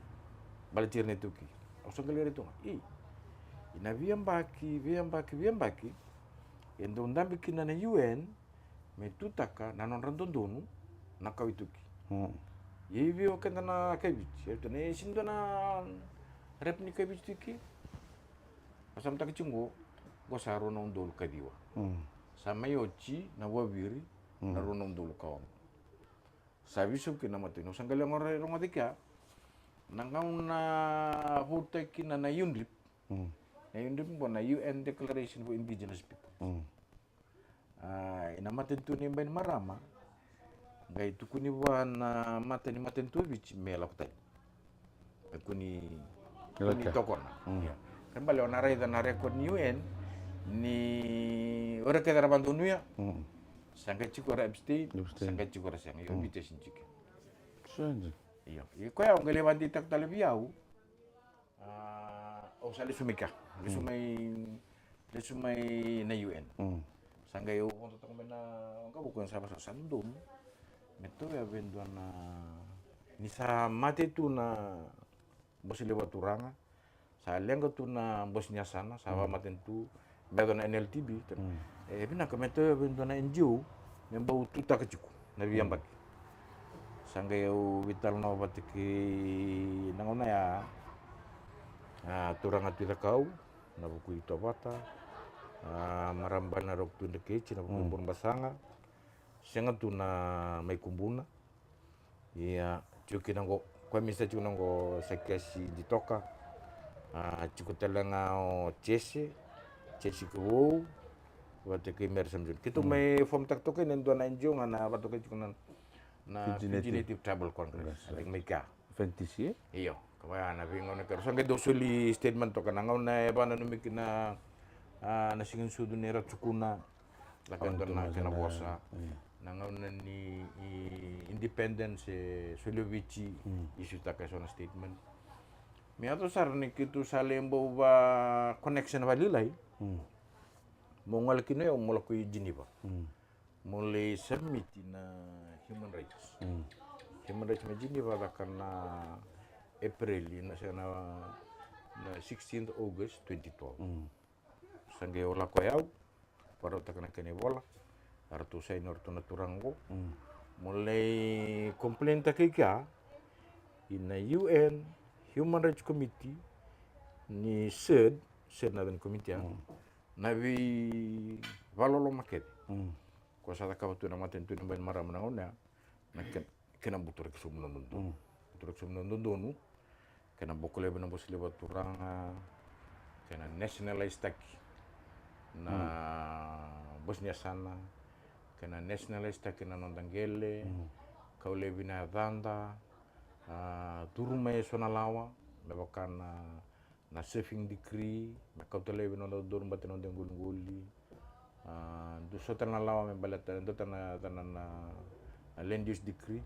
Baleti ira na iTaukei. Au sa qai lai rai tu ga. Ei, ena veiyabaki, veiyabaki, veiyabaki, e dau dabe kina na U N me tutaka na nodra dodonu na kawa iTaukei. Ia i vei o keda na kawa i Viti, e tukuna e sega ni dua na rep ni kawa i Viti tu i ke. Vasamataka tiko qo, qo sa rua na udolu ka ciwa. Sa mai oti na Vuaviri na rua na udolu ka ono. Sa veisau kina na matanitu. Au sa qai lai rogoca i kea na gauna vote-taki kina na UNDRIP. Na UNDRIP qo na U N Declaration for Indigenous People. A, ena matanitu nei Bainimarama, qai tukuni vua na mata ni matanitu o Viti me lako tani. Me kua ni, kua ni tokona. Ia. Kena bale o na raica na record ni U N ni o ira kece era vakadonuya. Sa qai tiko era abstain, sa qai tiko era sega. Io, o Viti e sega ni tiko. Io. Ia koya au qai lai vakadeitaka tale vei au. A, au sa lesu mai kea. Lesu mai, lesu mai na U N. Sa qai au vodo toka mai na waqavuka, sa vaka sa dodonu me tauya vei dua na, ni sa mate tu na Bose Levu Vakaturaga, sa leqa tu na bose ni yasana, sa vakamatanitu, me yaco na N L T B. E vinaka me tauya vei dua na N G O me bau tutaka tiko na veiyabaki. Sa qai au veitalanoa vata kei na gauna ya, a, turaga Tui Cakau, na vuku i Tovata, a, marama Bale na Roko Tui Dreketi, na vuku i Burebasaga. Sega tu na mai Kubuna. Ia, tiko kina qo, koya me sa tiko na qo sa kesi di toka. A, tiko tale ga o Jesse, Jesse Kevou, vata kei Mary Samson. Keitou mai form taka toka ina dua na N G O ga na vata toka tiko na, na Fiji Native Tribal Congress. Like mai kea. F N T C, e? Io, ka vaya na veigauna kera. Sa qai dau soli statement toka na gauna e vakananumi kina, a, na siga ni sucu nei Ratu Sukuna. Lako e dua na kena vosa. Na gauna ni independence e soli o Viti, isutaka e so na statement. Me yaco sara ni keitou sa lai bau va connection valilailai. Mo gole kina o yau mo lako i Geneva. Mo lai submit na human rights. Human rights mai Geneva caka na April, na, se na, na sixteenth August twenty twelve. Sa qai o lako o yau, vakarautaka na kena ivola, a ratou saini o ratou na turaga qo. Mo lai complain taka i kea, ina U N Human Rights Committee ni CERD, CERD Northern Committee, a, na veivakaloloma kece. Ko sa cakava tu na matanitu ni Bainimarama na gauna ya, na kena, kena buturaki sobu na dodonu. Buturaki sobu na dodonu, kena boko laivi na bose levu a turaga, kena nationalize taki na bose ni yasana, kena nationalize taki na noda qele, kau laivi na yacada, a, curu mai e so na lawa, me vaka na na serving decree, me kauta laivi na noda dodonu baleta na noda iqoliqoli. A, dua so tale na lawa me baleta, dua tale na, na, na, na land use decree.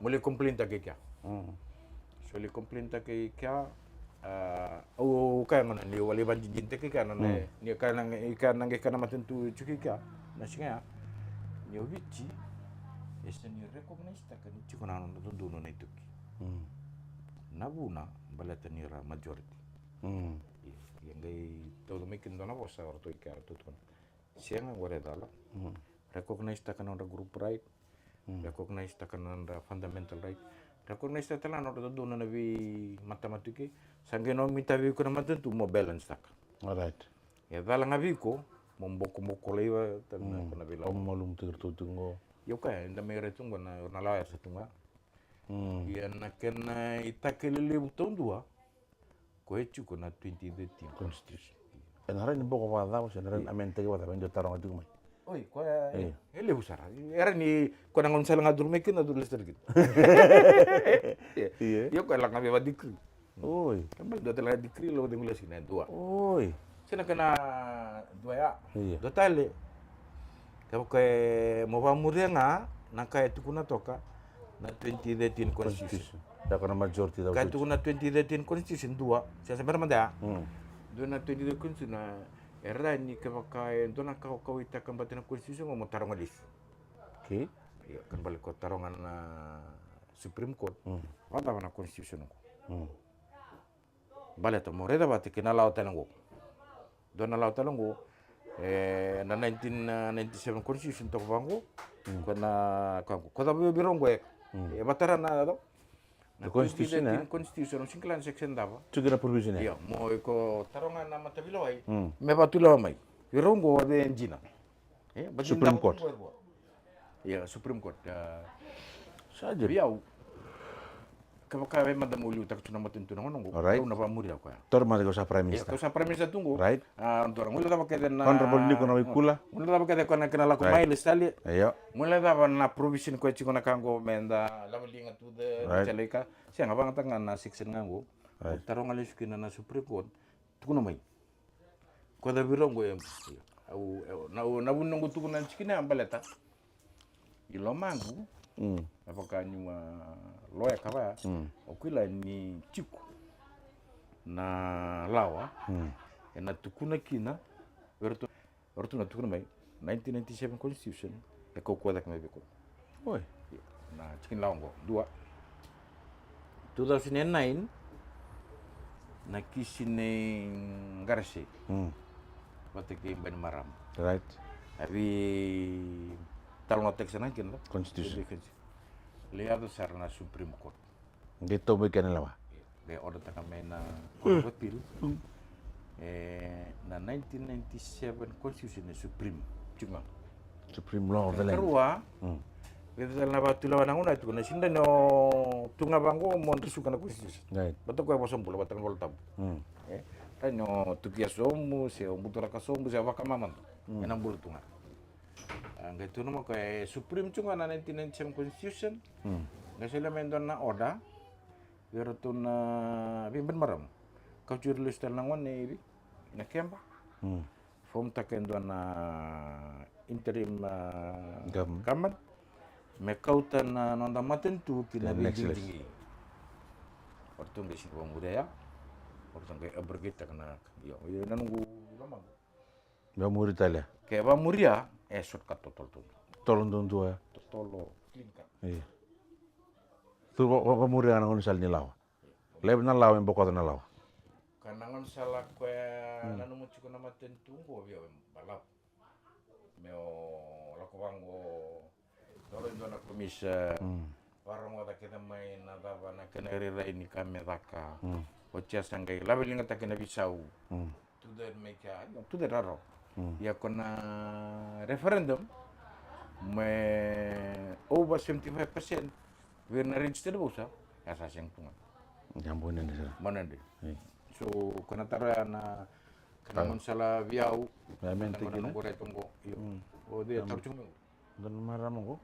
Mo lai complain taka i kea. So lai complain taka i kea, a, au, au kaya gona ni au lai vakadinadinataka i kea na, na, ni kaya na, i kea na qai kaya na matanitu tiko i kea na siga ya. Ni o Viti e sega ni recognize taka ni tiko na nona dodonu na iTaukei. Na vuna baleta ni ra majority. Ia, ia qai tauca mai kina dua na vosa o ratou i kea, ratou tukuna, sega, qori e cala. Recognize taka na nodra group right. Recognize taka na nodra fundamental right. Recognize taka tale ga na nodra dodonu na veimatamata i ke. Sa qai nomuni tavi iko na matanitu mo balance taka. Alright. E cala ga vei iko mo bokoboko laiva tale na ko na veilawa. Au malumu tiko ratou tiko qo. Ia, o koya eda mai rai tu qo na, na lawa ya sa tu ga. Ia na kena itaki lelevu taudua, ko e tiko na twenty thirteen constitution. E na rai ni boko vakacava se na rai ni amend taki vakacava, e dua taroga tiko mai. Oi, koya e levu sara. E rai ni ko na gauna sa laga curu mai kina, curu lesu tale kina. Ia, ko e laga vei va decree. Oi. Ka bale dua tale ga decree lo de gulesi na dua. Oi. Se na kena dua ya. Dua tale. Kevaka e mo vamuria ga na ka e tukuna toka na twenty thirteen constitution. Constitution. Ka e tukuna twenty thirteen constitution dua. Se sa bera mada ya. Dua na twenty thirteen constitution na, e rai ni kevaka e dua na ka o kauwaitaka baleta na constitution mo taroga lesu. Okay. Ia, ka bale ko taroga na Supreme Court. Vakacava na constitution oqo? Baleta mo raica vata kei na lawa tale oqo. Dua na lawa tale oqo, e, na nineteen ninety-seven constitution toka vaqo. Ko na, ko, ko cava vei rau oqo e, e vatara na, na constitution, e? Constitution, o sega ni kila na section cava. Tiko na provision, e? Io, mo iko taroga na mataveilewai. Me vatulewa mai. Vei rau oqo e dina. E, Supreme Court. Ia, Supreme Court. Sa dina. Vei au, kevaka e mada mo liutaka tu na matanitu na gauna oqo. Alright. Au na vamuria koya. Taura mada kau sa Prime Minister. Ia, kau sa Prime Minister tu oqo. Right. A, taura, mo lai cava kece na Honorable Niko Nawaikula. Mo lai cava kece koya na kena lako mai lesu tale. Io. Mo lai cava na provision koya tiko na ka oqo me da lava liga tu the, right, Angelica. Sega, vakayagataka ga na section ga oqo. Right. Taroga lesu kina na Supreme Court. Tukuna mai. Ko cava vei rau oqo e, au, au, na, na vuna noqu tukuna na tikina ya baleta i lomaqu, me vaka niu a loya ka vaya, au kila ni tiko na lawa e na tukuna kina vei ratou, vei ratou na tukuna mai nineteen ninety-seven constitution e kaukauwa cake mai vei koya. Oi. Na tikina lawa oqo, dua. Two thousand and nine, na kisi nei Qarase. Vata kei Bainimarama. Right. A veitalanoataki sara ga kina. Constitution. Lai yaco sara na Supreme Court. Qai tau mai kena lewa. Qai order taka mai na Court of Appeal. E, na nineteen ninety-seven Constitution e Supreme. Tiko ga. Supreme law of the land. Karua, vei ira na vakatulewa na gauna e tukuna, sega ni o tu ga vaqo mo drasuka na constitution. Right. Vata koya vosa bula vata na Vola Tabu. Mm. E, sega ni o tukia sobu se o buturaka sobu se o vakamamada. Mm. Ena bula tu ga. A, qai tukuna mai o koya e Supreme tu ga na nineteen ninety-seven constitution. Mm. Qai solia mai e dua na order vei iratou na veibanimaramu. Kauti ira lesu tale na gone i vei, na keba. Mm. Fomtaka e dua na interim, a, government. Government. Me kauta na noda matanitu ki na veidigidigi. O ratou qai sega ni vamuria ya. O ratou qai abrogate-taka na, io, io, na noqu lomaqu. Vamuri tale. Ke vamuria, e shortcut totolo tu. Totolo duadua ya. Totolo clean cut. Io. Tu va, va, vamuria na gaunisala ni lawa. Levu na lawa me bokoca na lawa. Ka na gaunisala koya nanuma tiko na matanitu qo via balavu. Me o lako vaqo, toro e dua na komisa, vakarogoca kece mai na cava na kena irairai ni ka me caka. Oti ya sa qai laveligataki na veisau. Tu that make a, tu that raro. Ia ko na referendum me over seventy-five percent vei ira na registered voters, ya sa sega tu ga. Ya bau dredre sara. Bau dredre. So ko na taro ya na kena gaunisala vei au. Ya me na teki na kore toqo. Io. O cei taro tiko mai? Dua na marama qo.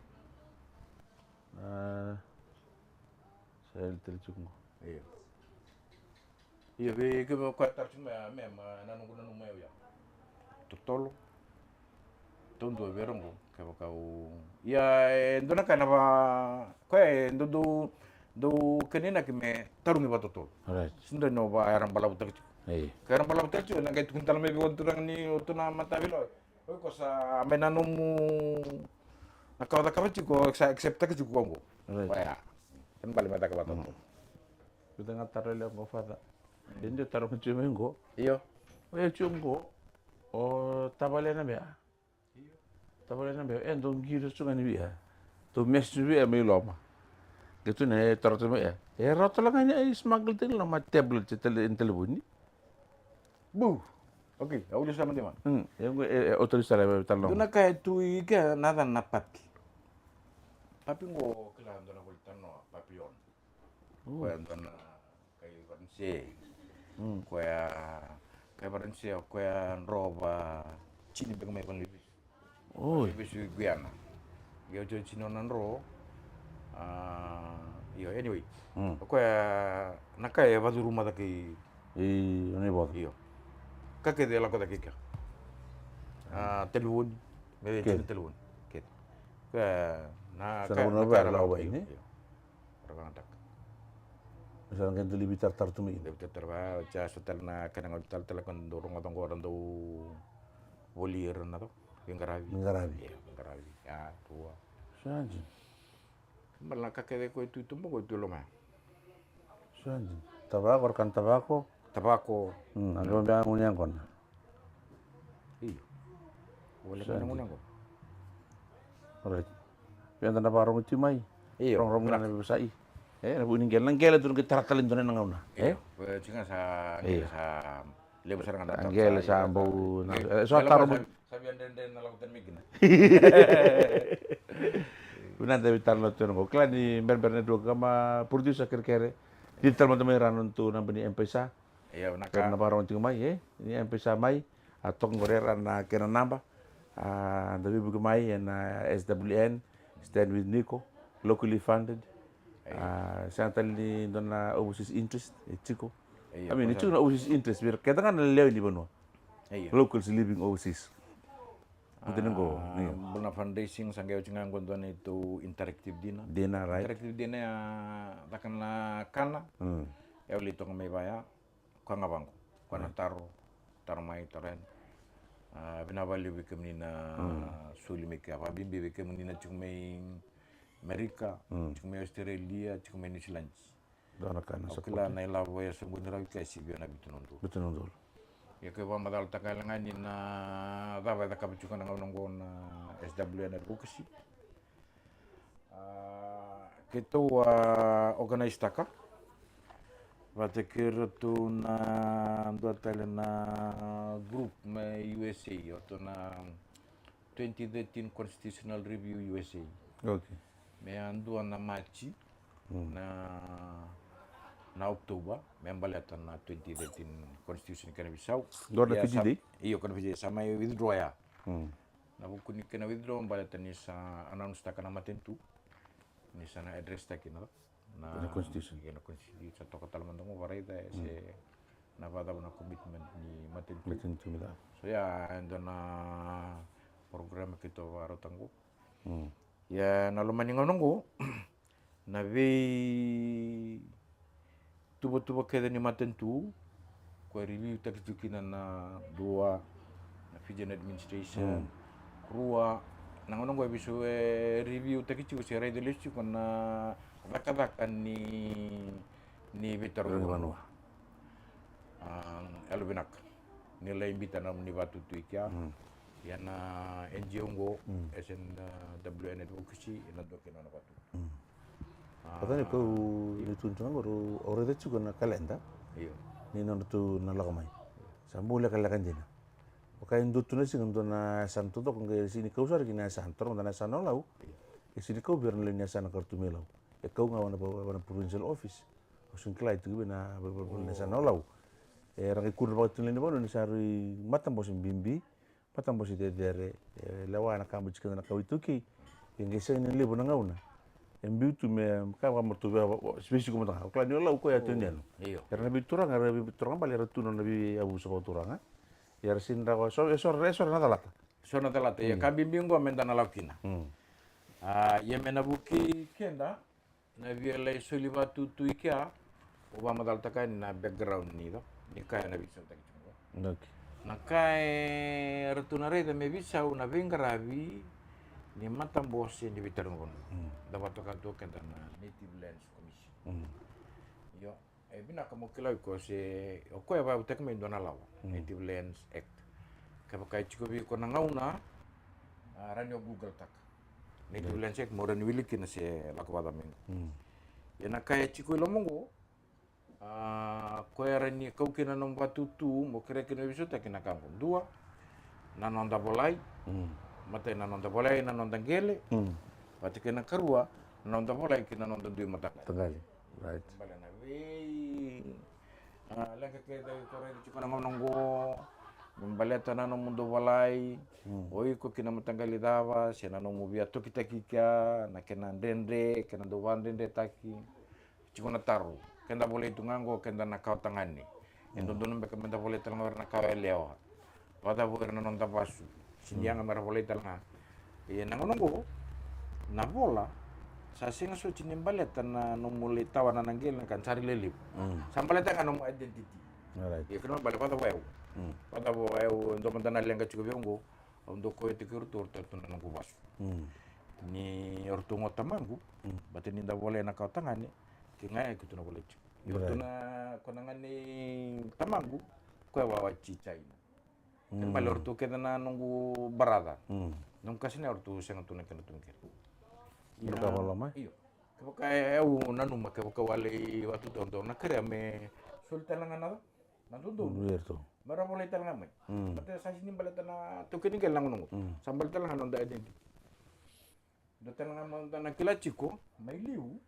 A, sa yali tale tiko qo. Io. Io, vei kemuni koya taro tiko mai, a, me, ma, na noqu nanuma o yau ya. Totolo. Taudua vei ira qo, kevaka au. Ia, e dua na ka na va, koya e dau, dau, dau kena inaki me tarogi vakatotolo. Right. Sega ni o va era balavutaki tiko. Io. Ke era balavutaki tiko, na qai tukuni tale mai vei o turaga ni, o tu na mataveilewai. O iko sa mai na nomu na ka o cakava tiko, sa accept-taka tiko qo. Right. Oya. Kena bale me caka vata. Vica ga taro levu qo, Father. E dua taro ga tiko mai qo. Io. Oya tiko qo. O tavale na bea. Tavale na bea. E dau qiri tiko ga ni via. Dau mesi ni via mai loma. Qai tu na e taro tiko mai e. E rawa tale ga ni a smuggle tiko loma tablet se tele, telefoni. Bu. Okay, au lesa mada mai. Hmm, e, e, e, o tau lesa tale, tale. Dua na ka e tu i ke na cava na papi. Papi qo kila dua na voli tanoa, papi on. Oh. Koya dua na kai Varanise. Hmm. Koya kai Varanise, koya drova tini beka mai Vanuatu. Oi. Vesu i Guyana. Io, io, tini na dro. A, io, anyway. Mm. O koya na ka e vacuruma cake i, i, na ivoca. Io. Ka kece e lako cake i kea. A, telefoni. Me tini na telefoni. Kece. Koya na ka na ka e lako cake i kea. Io. Ra vagataka. Sa na qai dau lai veitaratara tu mai. Dau veitaratara va, oti ya so tale na kena gauna talatala ka dau rogoca qo ra dau voli ira na cava? Veiqaravi. Veiqaravi. Io, veiqaravi. Ya, rua. Sa dina. Bale na ka kece ko e tu i tuba ko e tu i loma ya. Sa dina. Tavako, ra kana tavako. Tavako. Hmm, a dua beka gunu yaqona. Io. Voleka na gunu yaqona. Alright. Vei eda na vakarogo tiko mai. Io. Rogorogo na vevosai. E, na vu ni qele, na qele tu na qai tara tale dua na gauna. Io. E? Tiko ga sa qele sa levu sara ga na tara. Qele sa bau, e, so taro mai. Sa via dredre na lako tani mai kina. Vinaka da veitalanoa tu ena qo. Kila ni Berebere Network kama producer kerekere. Dina tale mada mai ra na nodatou naba ni M-PAiSA. Io, vinaka. Kena na vakarogo tiko mai, e? Ni M-PAiSA mai, a toka qori era na kena naba. A, da veivuke mai ena S W N, Stand with Nico, locally funded. Io. A, sega tale ni dua na overseas interest, e tiko. Io, I mean, e tiko na overseas interest, vei ira kece ga na lewe ni vanua. Io. Locals living overseas. Io. Bula na fundraising, sa qai oti ga qo dua na neitou interactive dinner. Dinner, right. Interactive dinner ya caka na kana. Mm. E au lai toka mai vaya. Koya ga vaqo. Koya na taro. Taro mai, taro yani. A, vinaka vakalevu vei kemuni na soli mai kea, vakabibi vei kemuni na tiko mai Amerika, tiko mai Australia, tiko mai New Zealand. Dua na ka na support. Au kila na ilavo e soqoni rawa i ke e sivia na vitu na udolu. Vitu na udolu. Ia ke vakamacalataka yale ga ni na cava e cakava tiko na gauna oqo na S W N Advocacy. A, keitou a organise-taka vata kei iratou na dua tale na group mai U S A, o ratou na twenty thirteen Constitutional Review U S A. Okay. Me a dua na Maji, mm, na, na October, me baleta na twenty thirteen Constitution kena veisau. Dua na Fiji Day? Io, kena Fiji Day, sa mai withdraw ya. Mm. Na vuku ni kena withdraw, baleta ni sa announce taka na matanitu, ni sa na address taki na, na, na constitution. Io, na constitution, sa toka tale mada qo, varaica, e, mm, se na vakacava na commitment ni matanitu. Matanitu, me da. So, ya, e dua na program keitou vakarauta qo. Mm. Ia, na loma ni gauna qo, na veituvatuva kece ni matanitu, ko e review taki tiko kina na dua, na Fijian administration. Mm. Rua, na gauna qo e veisau e review taki tiko se raica lesu tiko na cakacaka ni, ni veitarogi vanua. A, yalovinaka ni lai biuta na nomuni vatutu i kea. Mm. Ia na N G O qo, mm, S N W N Advocacy, ena dua kina na vatutu. Mm. A, o cei ni kau ni tu ni tu qo, au raica tiko na kaleda. Io. Ni nodratou na lako mai. Sa bau lekaleka dina. Vaka e dua tu na siga dua na yasana taucoko, qai sega ni kau sara kina yasana, taura mada na yasana o Lau. Io. E sega ni kau vei ira na lewe ni yasana ka ratou mai Lau. E kau ga vua na, vua na provincial office. Au sega ni kila e tiko vei na, vei, vei, vei na yasana o Lau. E ra qai kua na vakatulewataki ni vanua ni sa rui matabose bibi, matabose cecere, e lewa na ka bau tiko kina na kawa iTaukei. E qai sega ni levu na gauna e biu tu me ka vaka me ratou via, via, veisiko mada ga. O kila ni o Lau koya e tu e dela. Io. Era na veituraga, era veituraga bale, era tu na nona veiyavusa vakaturaga. Ia era sega ni rawa, e so, e so, e so na calata. So na calata, ia, mm, ka bibi qo me da na lako kina. Mm. A, ia me na vukei keda, na via lai soli vatutu i kea, au vakamacalataka yani na background ni, ni ka e na veisautaki tiko qo. Okay. Na ka e ratou na raica me veisau na veiqaravi ni matabose ni veitarogi vanua. Mm. Da vakatoka tu o keda na Native Lands Commission. Mm. Io, e vinaka mo kila o iko se o koya e vakayavutaki mai e dua na lawa, mm, Native Lands Act. Kevaka e tiko vei iko na gauna, a, rawa ni o Google taka Native, right, Lands Act, mo rawa ni wili kina se lako vata mai qo. Mm. Ia na ka e tiko i loma qo, a, koya e rawa ni kau kina na nomu vatutu, mo kerea kina veisautaki na ka qo. Dua, na noda volai. Mm. Matai na noda volai, na noda qele. Mm. Vata kei na karua, na noda volai kei na noda dui mataqali. Mataqali. Right. Bale na vei, a, leqa kece ko raica tiko na gauna qo, me baleta na nomudou volai, mm, o iko ki na mataqali cava, se na nomu via tokitaki kea, na kena dredre, kena dau vakadredretaki. Tiko na taro, keda volai tu ga qo, keda na kawa tagane. E, mm, dodonu beka me da volai tale ga o ira na kawa yalewa. Vakacava o ira na noda vasu? Sega ni, mm, yaga me ra volai tale ga. Ia na gauna qo, na vola sa sega soti ni baleta na nomu lai tawana na qele, na ka sa rui lai levu. Mm. Sa baleta ga nomu identity. Alright. Ia kena ibalebale vakacava o yau? Mm. Vakacava o yau, e dua mada na leqa tiko vei au qo, au dau kauaitaki iratou, o ratou tu na noqu vasu. Mm. Ni o ratou ga o tamaqu, mm, baleta ni da volai na kawa tagane, kei ga ya keitou na volai tiko. Right. Iratou na, ko na gane i tamaqu, koya e wawa i China. Mm. Kena ibalebale o ratou kece na noqu baraca. Mm. Noqu kasina, o ratou sega tu na kena tu qele. Io. Kevaka au nanuma, kevaka au a lai vatutu, au dau na kerea me soli tale ga na, na dodonu. Mm, iratou. Me ra volai tale ga mai. Mm. Baleta sa sega ni baleta na taukei ni qele na gauna qo. Mm. Sa baleta tale ga na noda identity. Dua tale ga mada na kila tiko mai liu,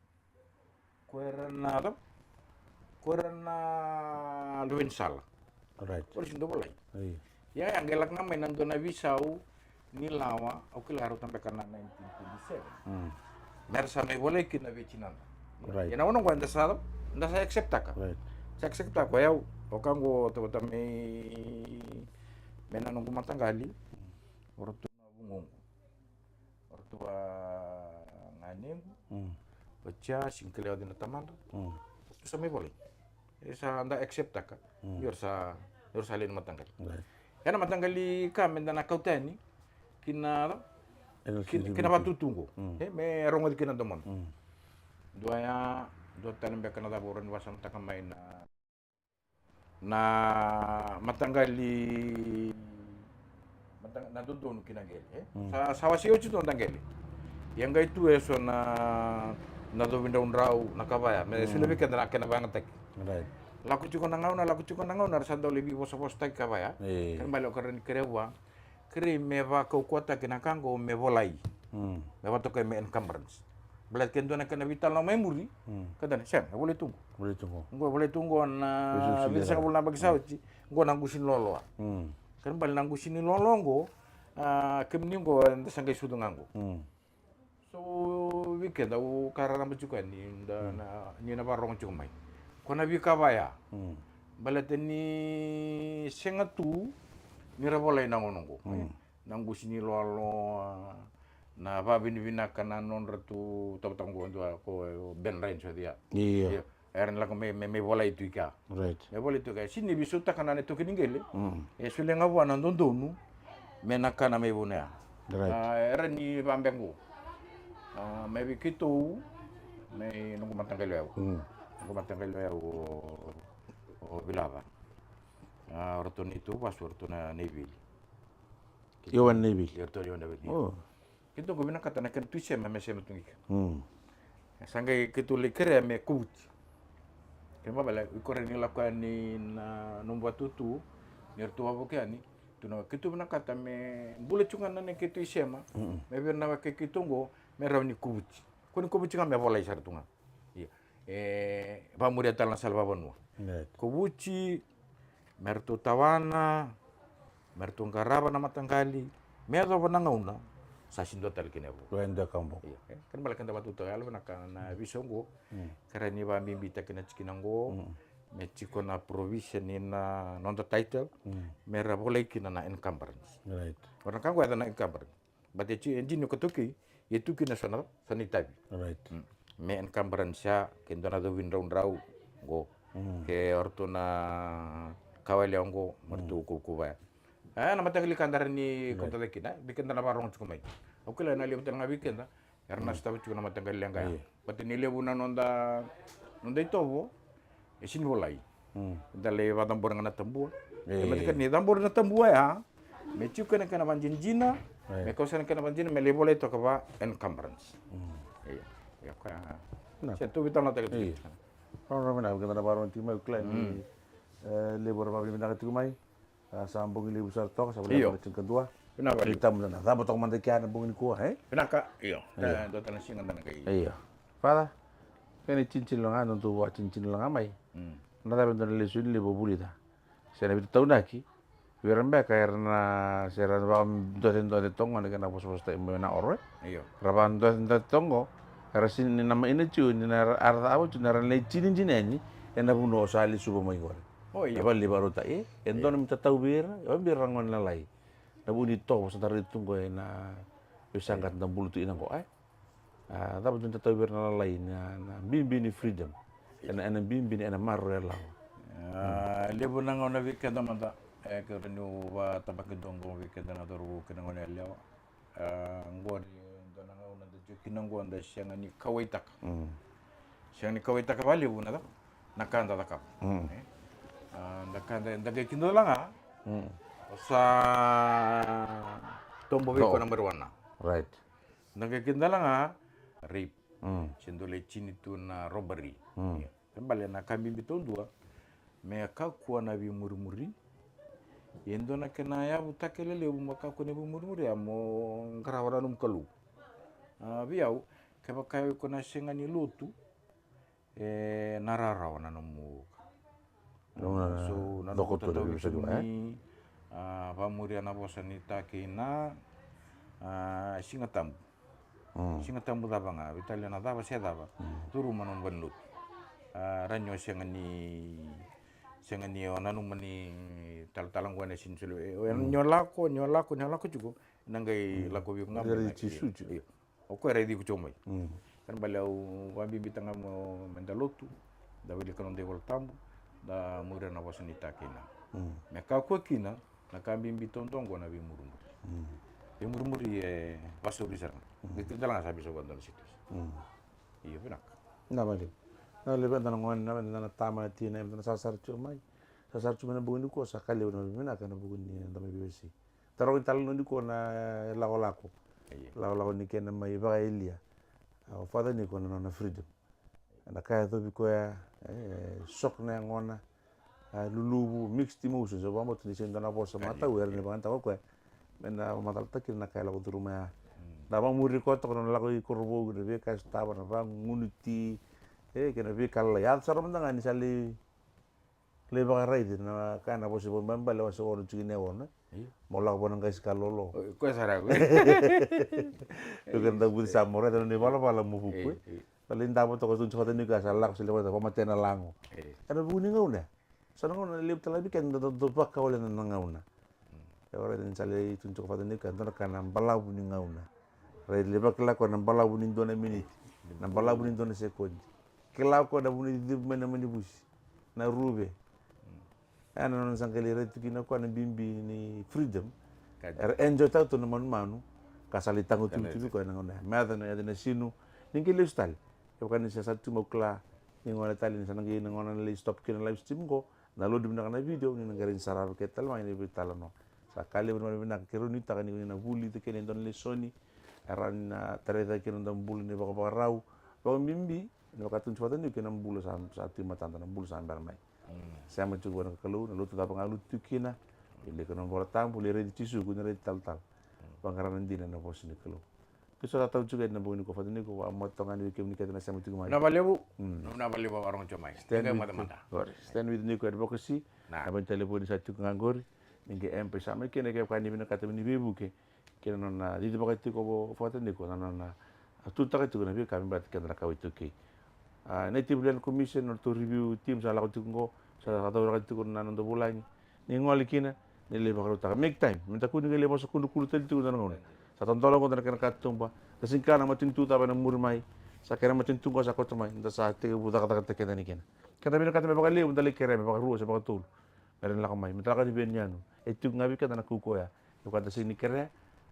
ko ira na, ko ira na luvenisala. Right. Ko ira sega ni dau volai. Io. Ia, ia qai lako ga mai na dua na veisau ni lawa, au kila e rauta beka na nineteen twenty-seven. Mm. Me ra sa mai volai kina vei tinada. Right. Ia na gauna qo eda sa, eda sa accept-taka. Right. Sa accept-taka o yau, o ka qo, tautauvata mai, mai na noqu mataqali, o ratou na vugoqu. O ratou a ganequ, mm, o tia, sega ni kila o cei na tamadra. Mm. Sa mai volai. E sa da accept-taka. Mm. Ni o ira sa, ni o ira sa lewe ni mataqali. Right. Ia na mataqali ka me da na kauta yani ki na, ki na, ki na vatutu qo. Mm. E, me rogoci kina na domona. Mm. Dua ya, dua tale beka na cava au rawa ni vakasamataka mai na na mataqali, mata-, na dodonu ki na qele, e? Mm. Sa, sa wasei oti tu na noda qele. Ia qai tu e so na, na covi draudrau, na ka vaya. Me, mm, soli vei keda na kena vakayagataki. Right. Lako tiko na gauna, lako tiko na gauna, era sa dau lai veivosavosataki ka vaya. E. Kena ibalebale o ka rawa ni kerea vua, kerei me vakaukauataki na ka qo me volai. Mm. Me vakatokai me encumbrance. Baleta ke dua na kena veitalanoa mai muri, mm, ka dana, sega, e volai tu qo. Volai tu qo. Qo e volai tu qo na vica sagavulu na yabaki sa oti, qo na qusi ni loaloa. Mm. Kena bale na qusi ni loaloa qo, a, kemuni qo, eda sa qai sucu ga qo. Mm. So, vei keda, au ka raraba tiko yani, da, mm, na, ni na vakarorogo tiko mai. Ko na veika vaya. Mm. Baleta ni sega tu ni ra volai na gauna qo. Mm. Na qusi ni loaloa, na vakavinavinaka na nodra tu tabotabo qo dua ko Ben Ryan so dia. Io. Io. Era na lako me, me, me volai tu i kea. Right. Me volai tu i kea. Sini veisautaka na nona toki ni qele. Mm. E solia ga vua na dodonu me na kana mai vuna ya. Right. A, era ni vabequ. A, me vei keitou, me noqu mataqali o yau. Mm. Noqu mataqali o yau o, o Vilava. A, o ratou na neitou vasu, o ratou na Neivili. Io, o Neivili. Io, o ratou Io, o Neivili. Oh. Keitou qo vinakata na kena tu i sema me sema tu qika. Mm. Sa qai keitou lai kerea me kovuti. Kena ibalebale, iko rawa ni lako yani na nomu vatutu, ni ratou wavoki yani, tu na keitou vinakata me bula tu ga na keitou i sema, mm-mm, me vei ira na weka keitou qo, me rawa ni kovuti. Ko ni kovuti ga me volai sara tu ga. Ia. E, vakamuria tale na sala vakavanua. Right. Kovuti, me ratou tawana, me ratou qarava na mataqali, me yacova na gauna, sa sini dua tale kina e vo. Dua e dua ka bau. Ia, e, kena ibalebale keda vatutu yalo vinaka na veisau qo, mm, kerea ni vakabibitaki na tikina qo, mm, me tiko na provision ni na noda title, mm, me ra volai kina na encumbrance. Right. Ora na ka qo e yaca na encumbrance. But e ti, e dina ni ko toki, e tu kina so na, so na itavi. Right. Mm. Me encumbrance ya, ke dua na covi draudrau, qo. Mm. Ke o ratou na kawale qo, me ratou, mm, kuvakuvaya. E, na mataqali ka da rawa ni, right, kauta cake kina, vei keda na vakarorogo tiko mai. Au kila na levu tale ga vei keda, era na, mm, sotava tiko na mataqali leqa ya. Io. But ni levu na noda, noda itovo, e sini volai. Mm. Da lai vakacabora ga na tabua. E. E, me tiko ni cabora na tabua ya, me tiko kena, kena vakadinadina, e, me kausa na kena vakadinadina, me lai volai toka va encumbrance. Mm. Ia, ia, koya. Na. Se tu veitalanoataki tiko. Ia. Rau, rau, vinaka, keda na vakarorogo tiko mai, au kila ni, mm, e, levu era vakavinavinaka tiko mai. A, sa bogi levu sara toka, sa voleka, io, na tinikadua. Vinaka vakalevu. Ni tabu na cava toka mada kea na bogi nikua, e? Vinaka, io. Io. E, dua tale na siga da na qai. Io. Father, kena itinitini lo ga, dodonu vakatinitini lo ga mai. Mm. Na cava e dua na lesoni levu o vulica? Se na veitataunaki vei ira beka era na, se ra vakadocedoce toka qo na kena vosavosa mai na oro, e? Io. Ra vakadocedoce toka qo, era sini na maina tu ni na ra, ra cava tu na ra na itinitini yani ena vanua o sa lesuva mai qori. O, io. E vale ni vakarautaki, e, e, io, dodonu me tatau vei ira, e, o vei ira na gone lalai. Na vu ni tovo sa da raica tu qo ena veisiga, io, da bula tu kina qo, e? A, cava dodonu me tatau vei ira na lalai, na, na bibi ni freedom. Ena, ena bibi ni, ena maroroi yalewa. A, levu na gauna vei keda mada, e, kerea niu vakatabakidua qo vei keda na cauravou kei na gone yalewa. A, qori dua na gauna da tiko kina qo da sega ni kauwaitaka. Mm. Sega ni kauwaitaka vakalevu na, na ka da cakava. Mm. E? A, da ka da, da qai kidacala ga. Mm. O sa tobo vei iko na marijuana. Right. Da qai kidacala ga rape. Mm. Se dua lai tini tu na robbery. Mm. Ia. Kena ibalebale na ka bibi taudua, me kakua na veimurimuri. E dua na kena yavutaki lelevu mo kakua na veimurimuri, a, mo qarava na nomu Kalou. A, vei au, kevaka o iko na sega ni lotu, e na rawarawa na nomu, na nomu, so, na nomu coko tu na veiveisau, e? Tatauri, a, vakamuria na vosa ni Ta kei Na, a, Siga Tabu. Mm. Siga Tabu cava ga, veitalia na cava se cava. Mm. Curuma na nomu valenilotu. A, rawa ni o sega ni, sega ni o nanuma ni talatala qo ena sega ni soli. E, o, mm, ni o lako, ni o lako, ni o lako tiko, na qai, mm, lako vei iko ga mai na Jisu tiko. Io. O koya e raici iko tiko mai. Mm. Kena ibalebale au vakabibitaka ga mo, meda lotu, da wilika na noda iVola Tabu, da muria na vosa ni Ta kei Na. Mm. Me kakua kina na ka bibi taudua qo na veimurimuri. Mm. Veimurimuri e vakasauri sara ga. Mm. Qai kidacala ga sa veisau vakadua na situation. Mm. Io, vinaka. Na vale. Na levu eda na gone, na vale eda na tama, na tina, eda na sasara tiko mai. Sasara tiko mai na bogi nikua, sa ka levu na veivinaka ena bogi ni da mai veivosaki. Da rogo tale na nikua na lakolako. Io. Lakolako ni kena mai vakayalia. A, o Father Niko na nona freedom. Na ka e yacovi koya, e, shock na yagona, a, luluvu, mixed emotions, au vakabauta ni sega ni dua na vosa matau era na vakayagataka o koya. me na vamacalataki na ka e lako curuma ya. Da vamuri koto ko na lako i Korovou, na veika e sotava, na vagunuti, e kei na veika lalai. Yaco sara mada ga ni sa lai lai vakaraici na ka na vosa vou, balebale wase ono tiki ni ono. Mo lako vua na qai sika lolo. Koya sara ko. Io, kena da vuci sa mo raica na ni valavala mo vuku e. Sa lai davo toka tu ni sa vata ni ka sa lako sa lai vata vamate na lago. Ena vuku ni gauna ya. Sa na gauna levu tale vei keda da dau vakawale na gauna. E waraica ni sa lai tu ni sa vata ni ka dua na ka na balavu ni gauna. Rai lai vakila koya na balavu ni dua na miniti, na balavu ni dua na sekodi. Kila koya na vuni civu mai na manivusi, na ruve. Ena nona sa qai lai raici tu kina koya na bibi ni freedom. Era enjoy tau tu na manumanu ka sa lai tago tu tu vei koya na gauna ya. Me yaca na yaca na sinu ni qai lesu tale. E vaka ni sa sa tu mau kila ni gona tale ni sa na qai na gona na lai stop kina live stream qo. Na load vinaka na video ni na qai rai ni sarava ke tale mai ni veitalanoa. Sa ka levu na vinaka ke rau ni taka ni na vuli te kena dua na lesoni. E rawa ni na tarai cake kina noda bula ni vakavakarau vakabibi. Ni vakatuni vata niu kei na bula sa, sa tu matada na bula sa bera mai. Sema tiko vua na Kalou na lotu cava ga lutu tiko kina. Ilika na vola tabu, le raici Jisu, kua ni raici talatala. Vaqara na dina na vosa ni Kalou. Ke so tatau tiko ena bogi ni ko vata niu ko vamatoga ni vei kemuni kece na sema tiko mai. Na valevu. Na valevu a varogo tiko mai. Stand with niu ko advocacy. Na vani talevoni sa tiko ga qori. Ni qai empe sa mai kina ke vaka ni vinakata ni veivuke. Kei na nona cici vaka tiko vo vata niko na nona tutaka tiko na veika me baleta keda na kawa iTaukei. A Native Land Commission, na nodratou review team sa lako tiko qo, sa cauraka tiko na noda vulagi. Ni gole kina, ni lai vakarautaka. Make time. Me da kua ni qai lai vosa kudrukudru tale tiko na gauna. Sa tadola qo na kena katuba. Da sega ni kila na matanitu cava ena muri mai. Sa kena matanitu qo sa koto mai. Da sa tekivu cakacakataki keda ni kina. Keda vinakata me vakalevu, da lai kerea me vakarua se vakatolu. Me ra ni lako mai, me da lako ni vei ni yanu. E tiko ga vei keda na kaukauwa ya. E vaka da sega ni kerea,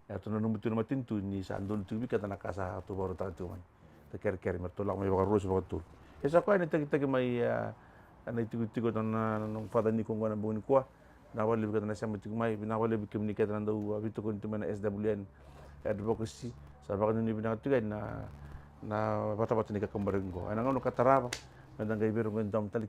e ratou nanuma tu na matanitu ni sa donu tiko vei keda na ka sa ratou vakarautaka tiko mai. Da kerekere me ratou lako mai vakarua se vakatolu. E sa koya na itakitaki mai, a, na itikotiko na, na, na, na vata ni ko qo na bogi nikua. Vinaka vakalevu keda na sema tiko mai, vinaka vakalevu kemuni keda na dau, a, veitokoni tu mai na S W N Advocacy. Sa vakanuinui vinaka tiko yani na, na vatavata ni kakaburaki qo. Ena gauna ka tarava, me da qai veirogoci domo tale.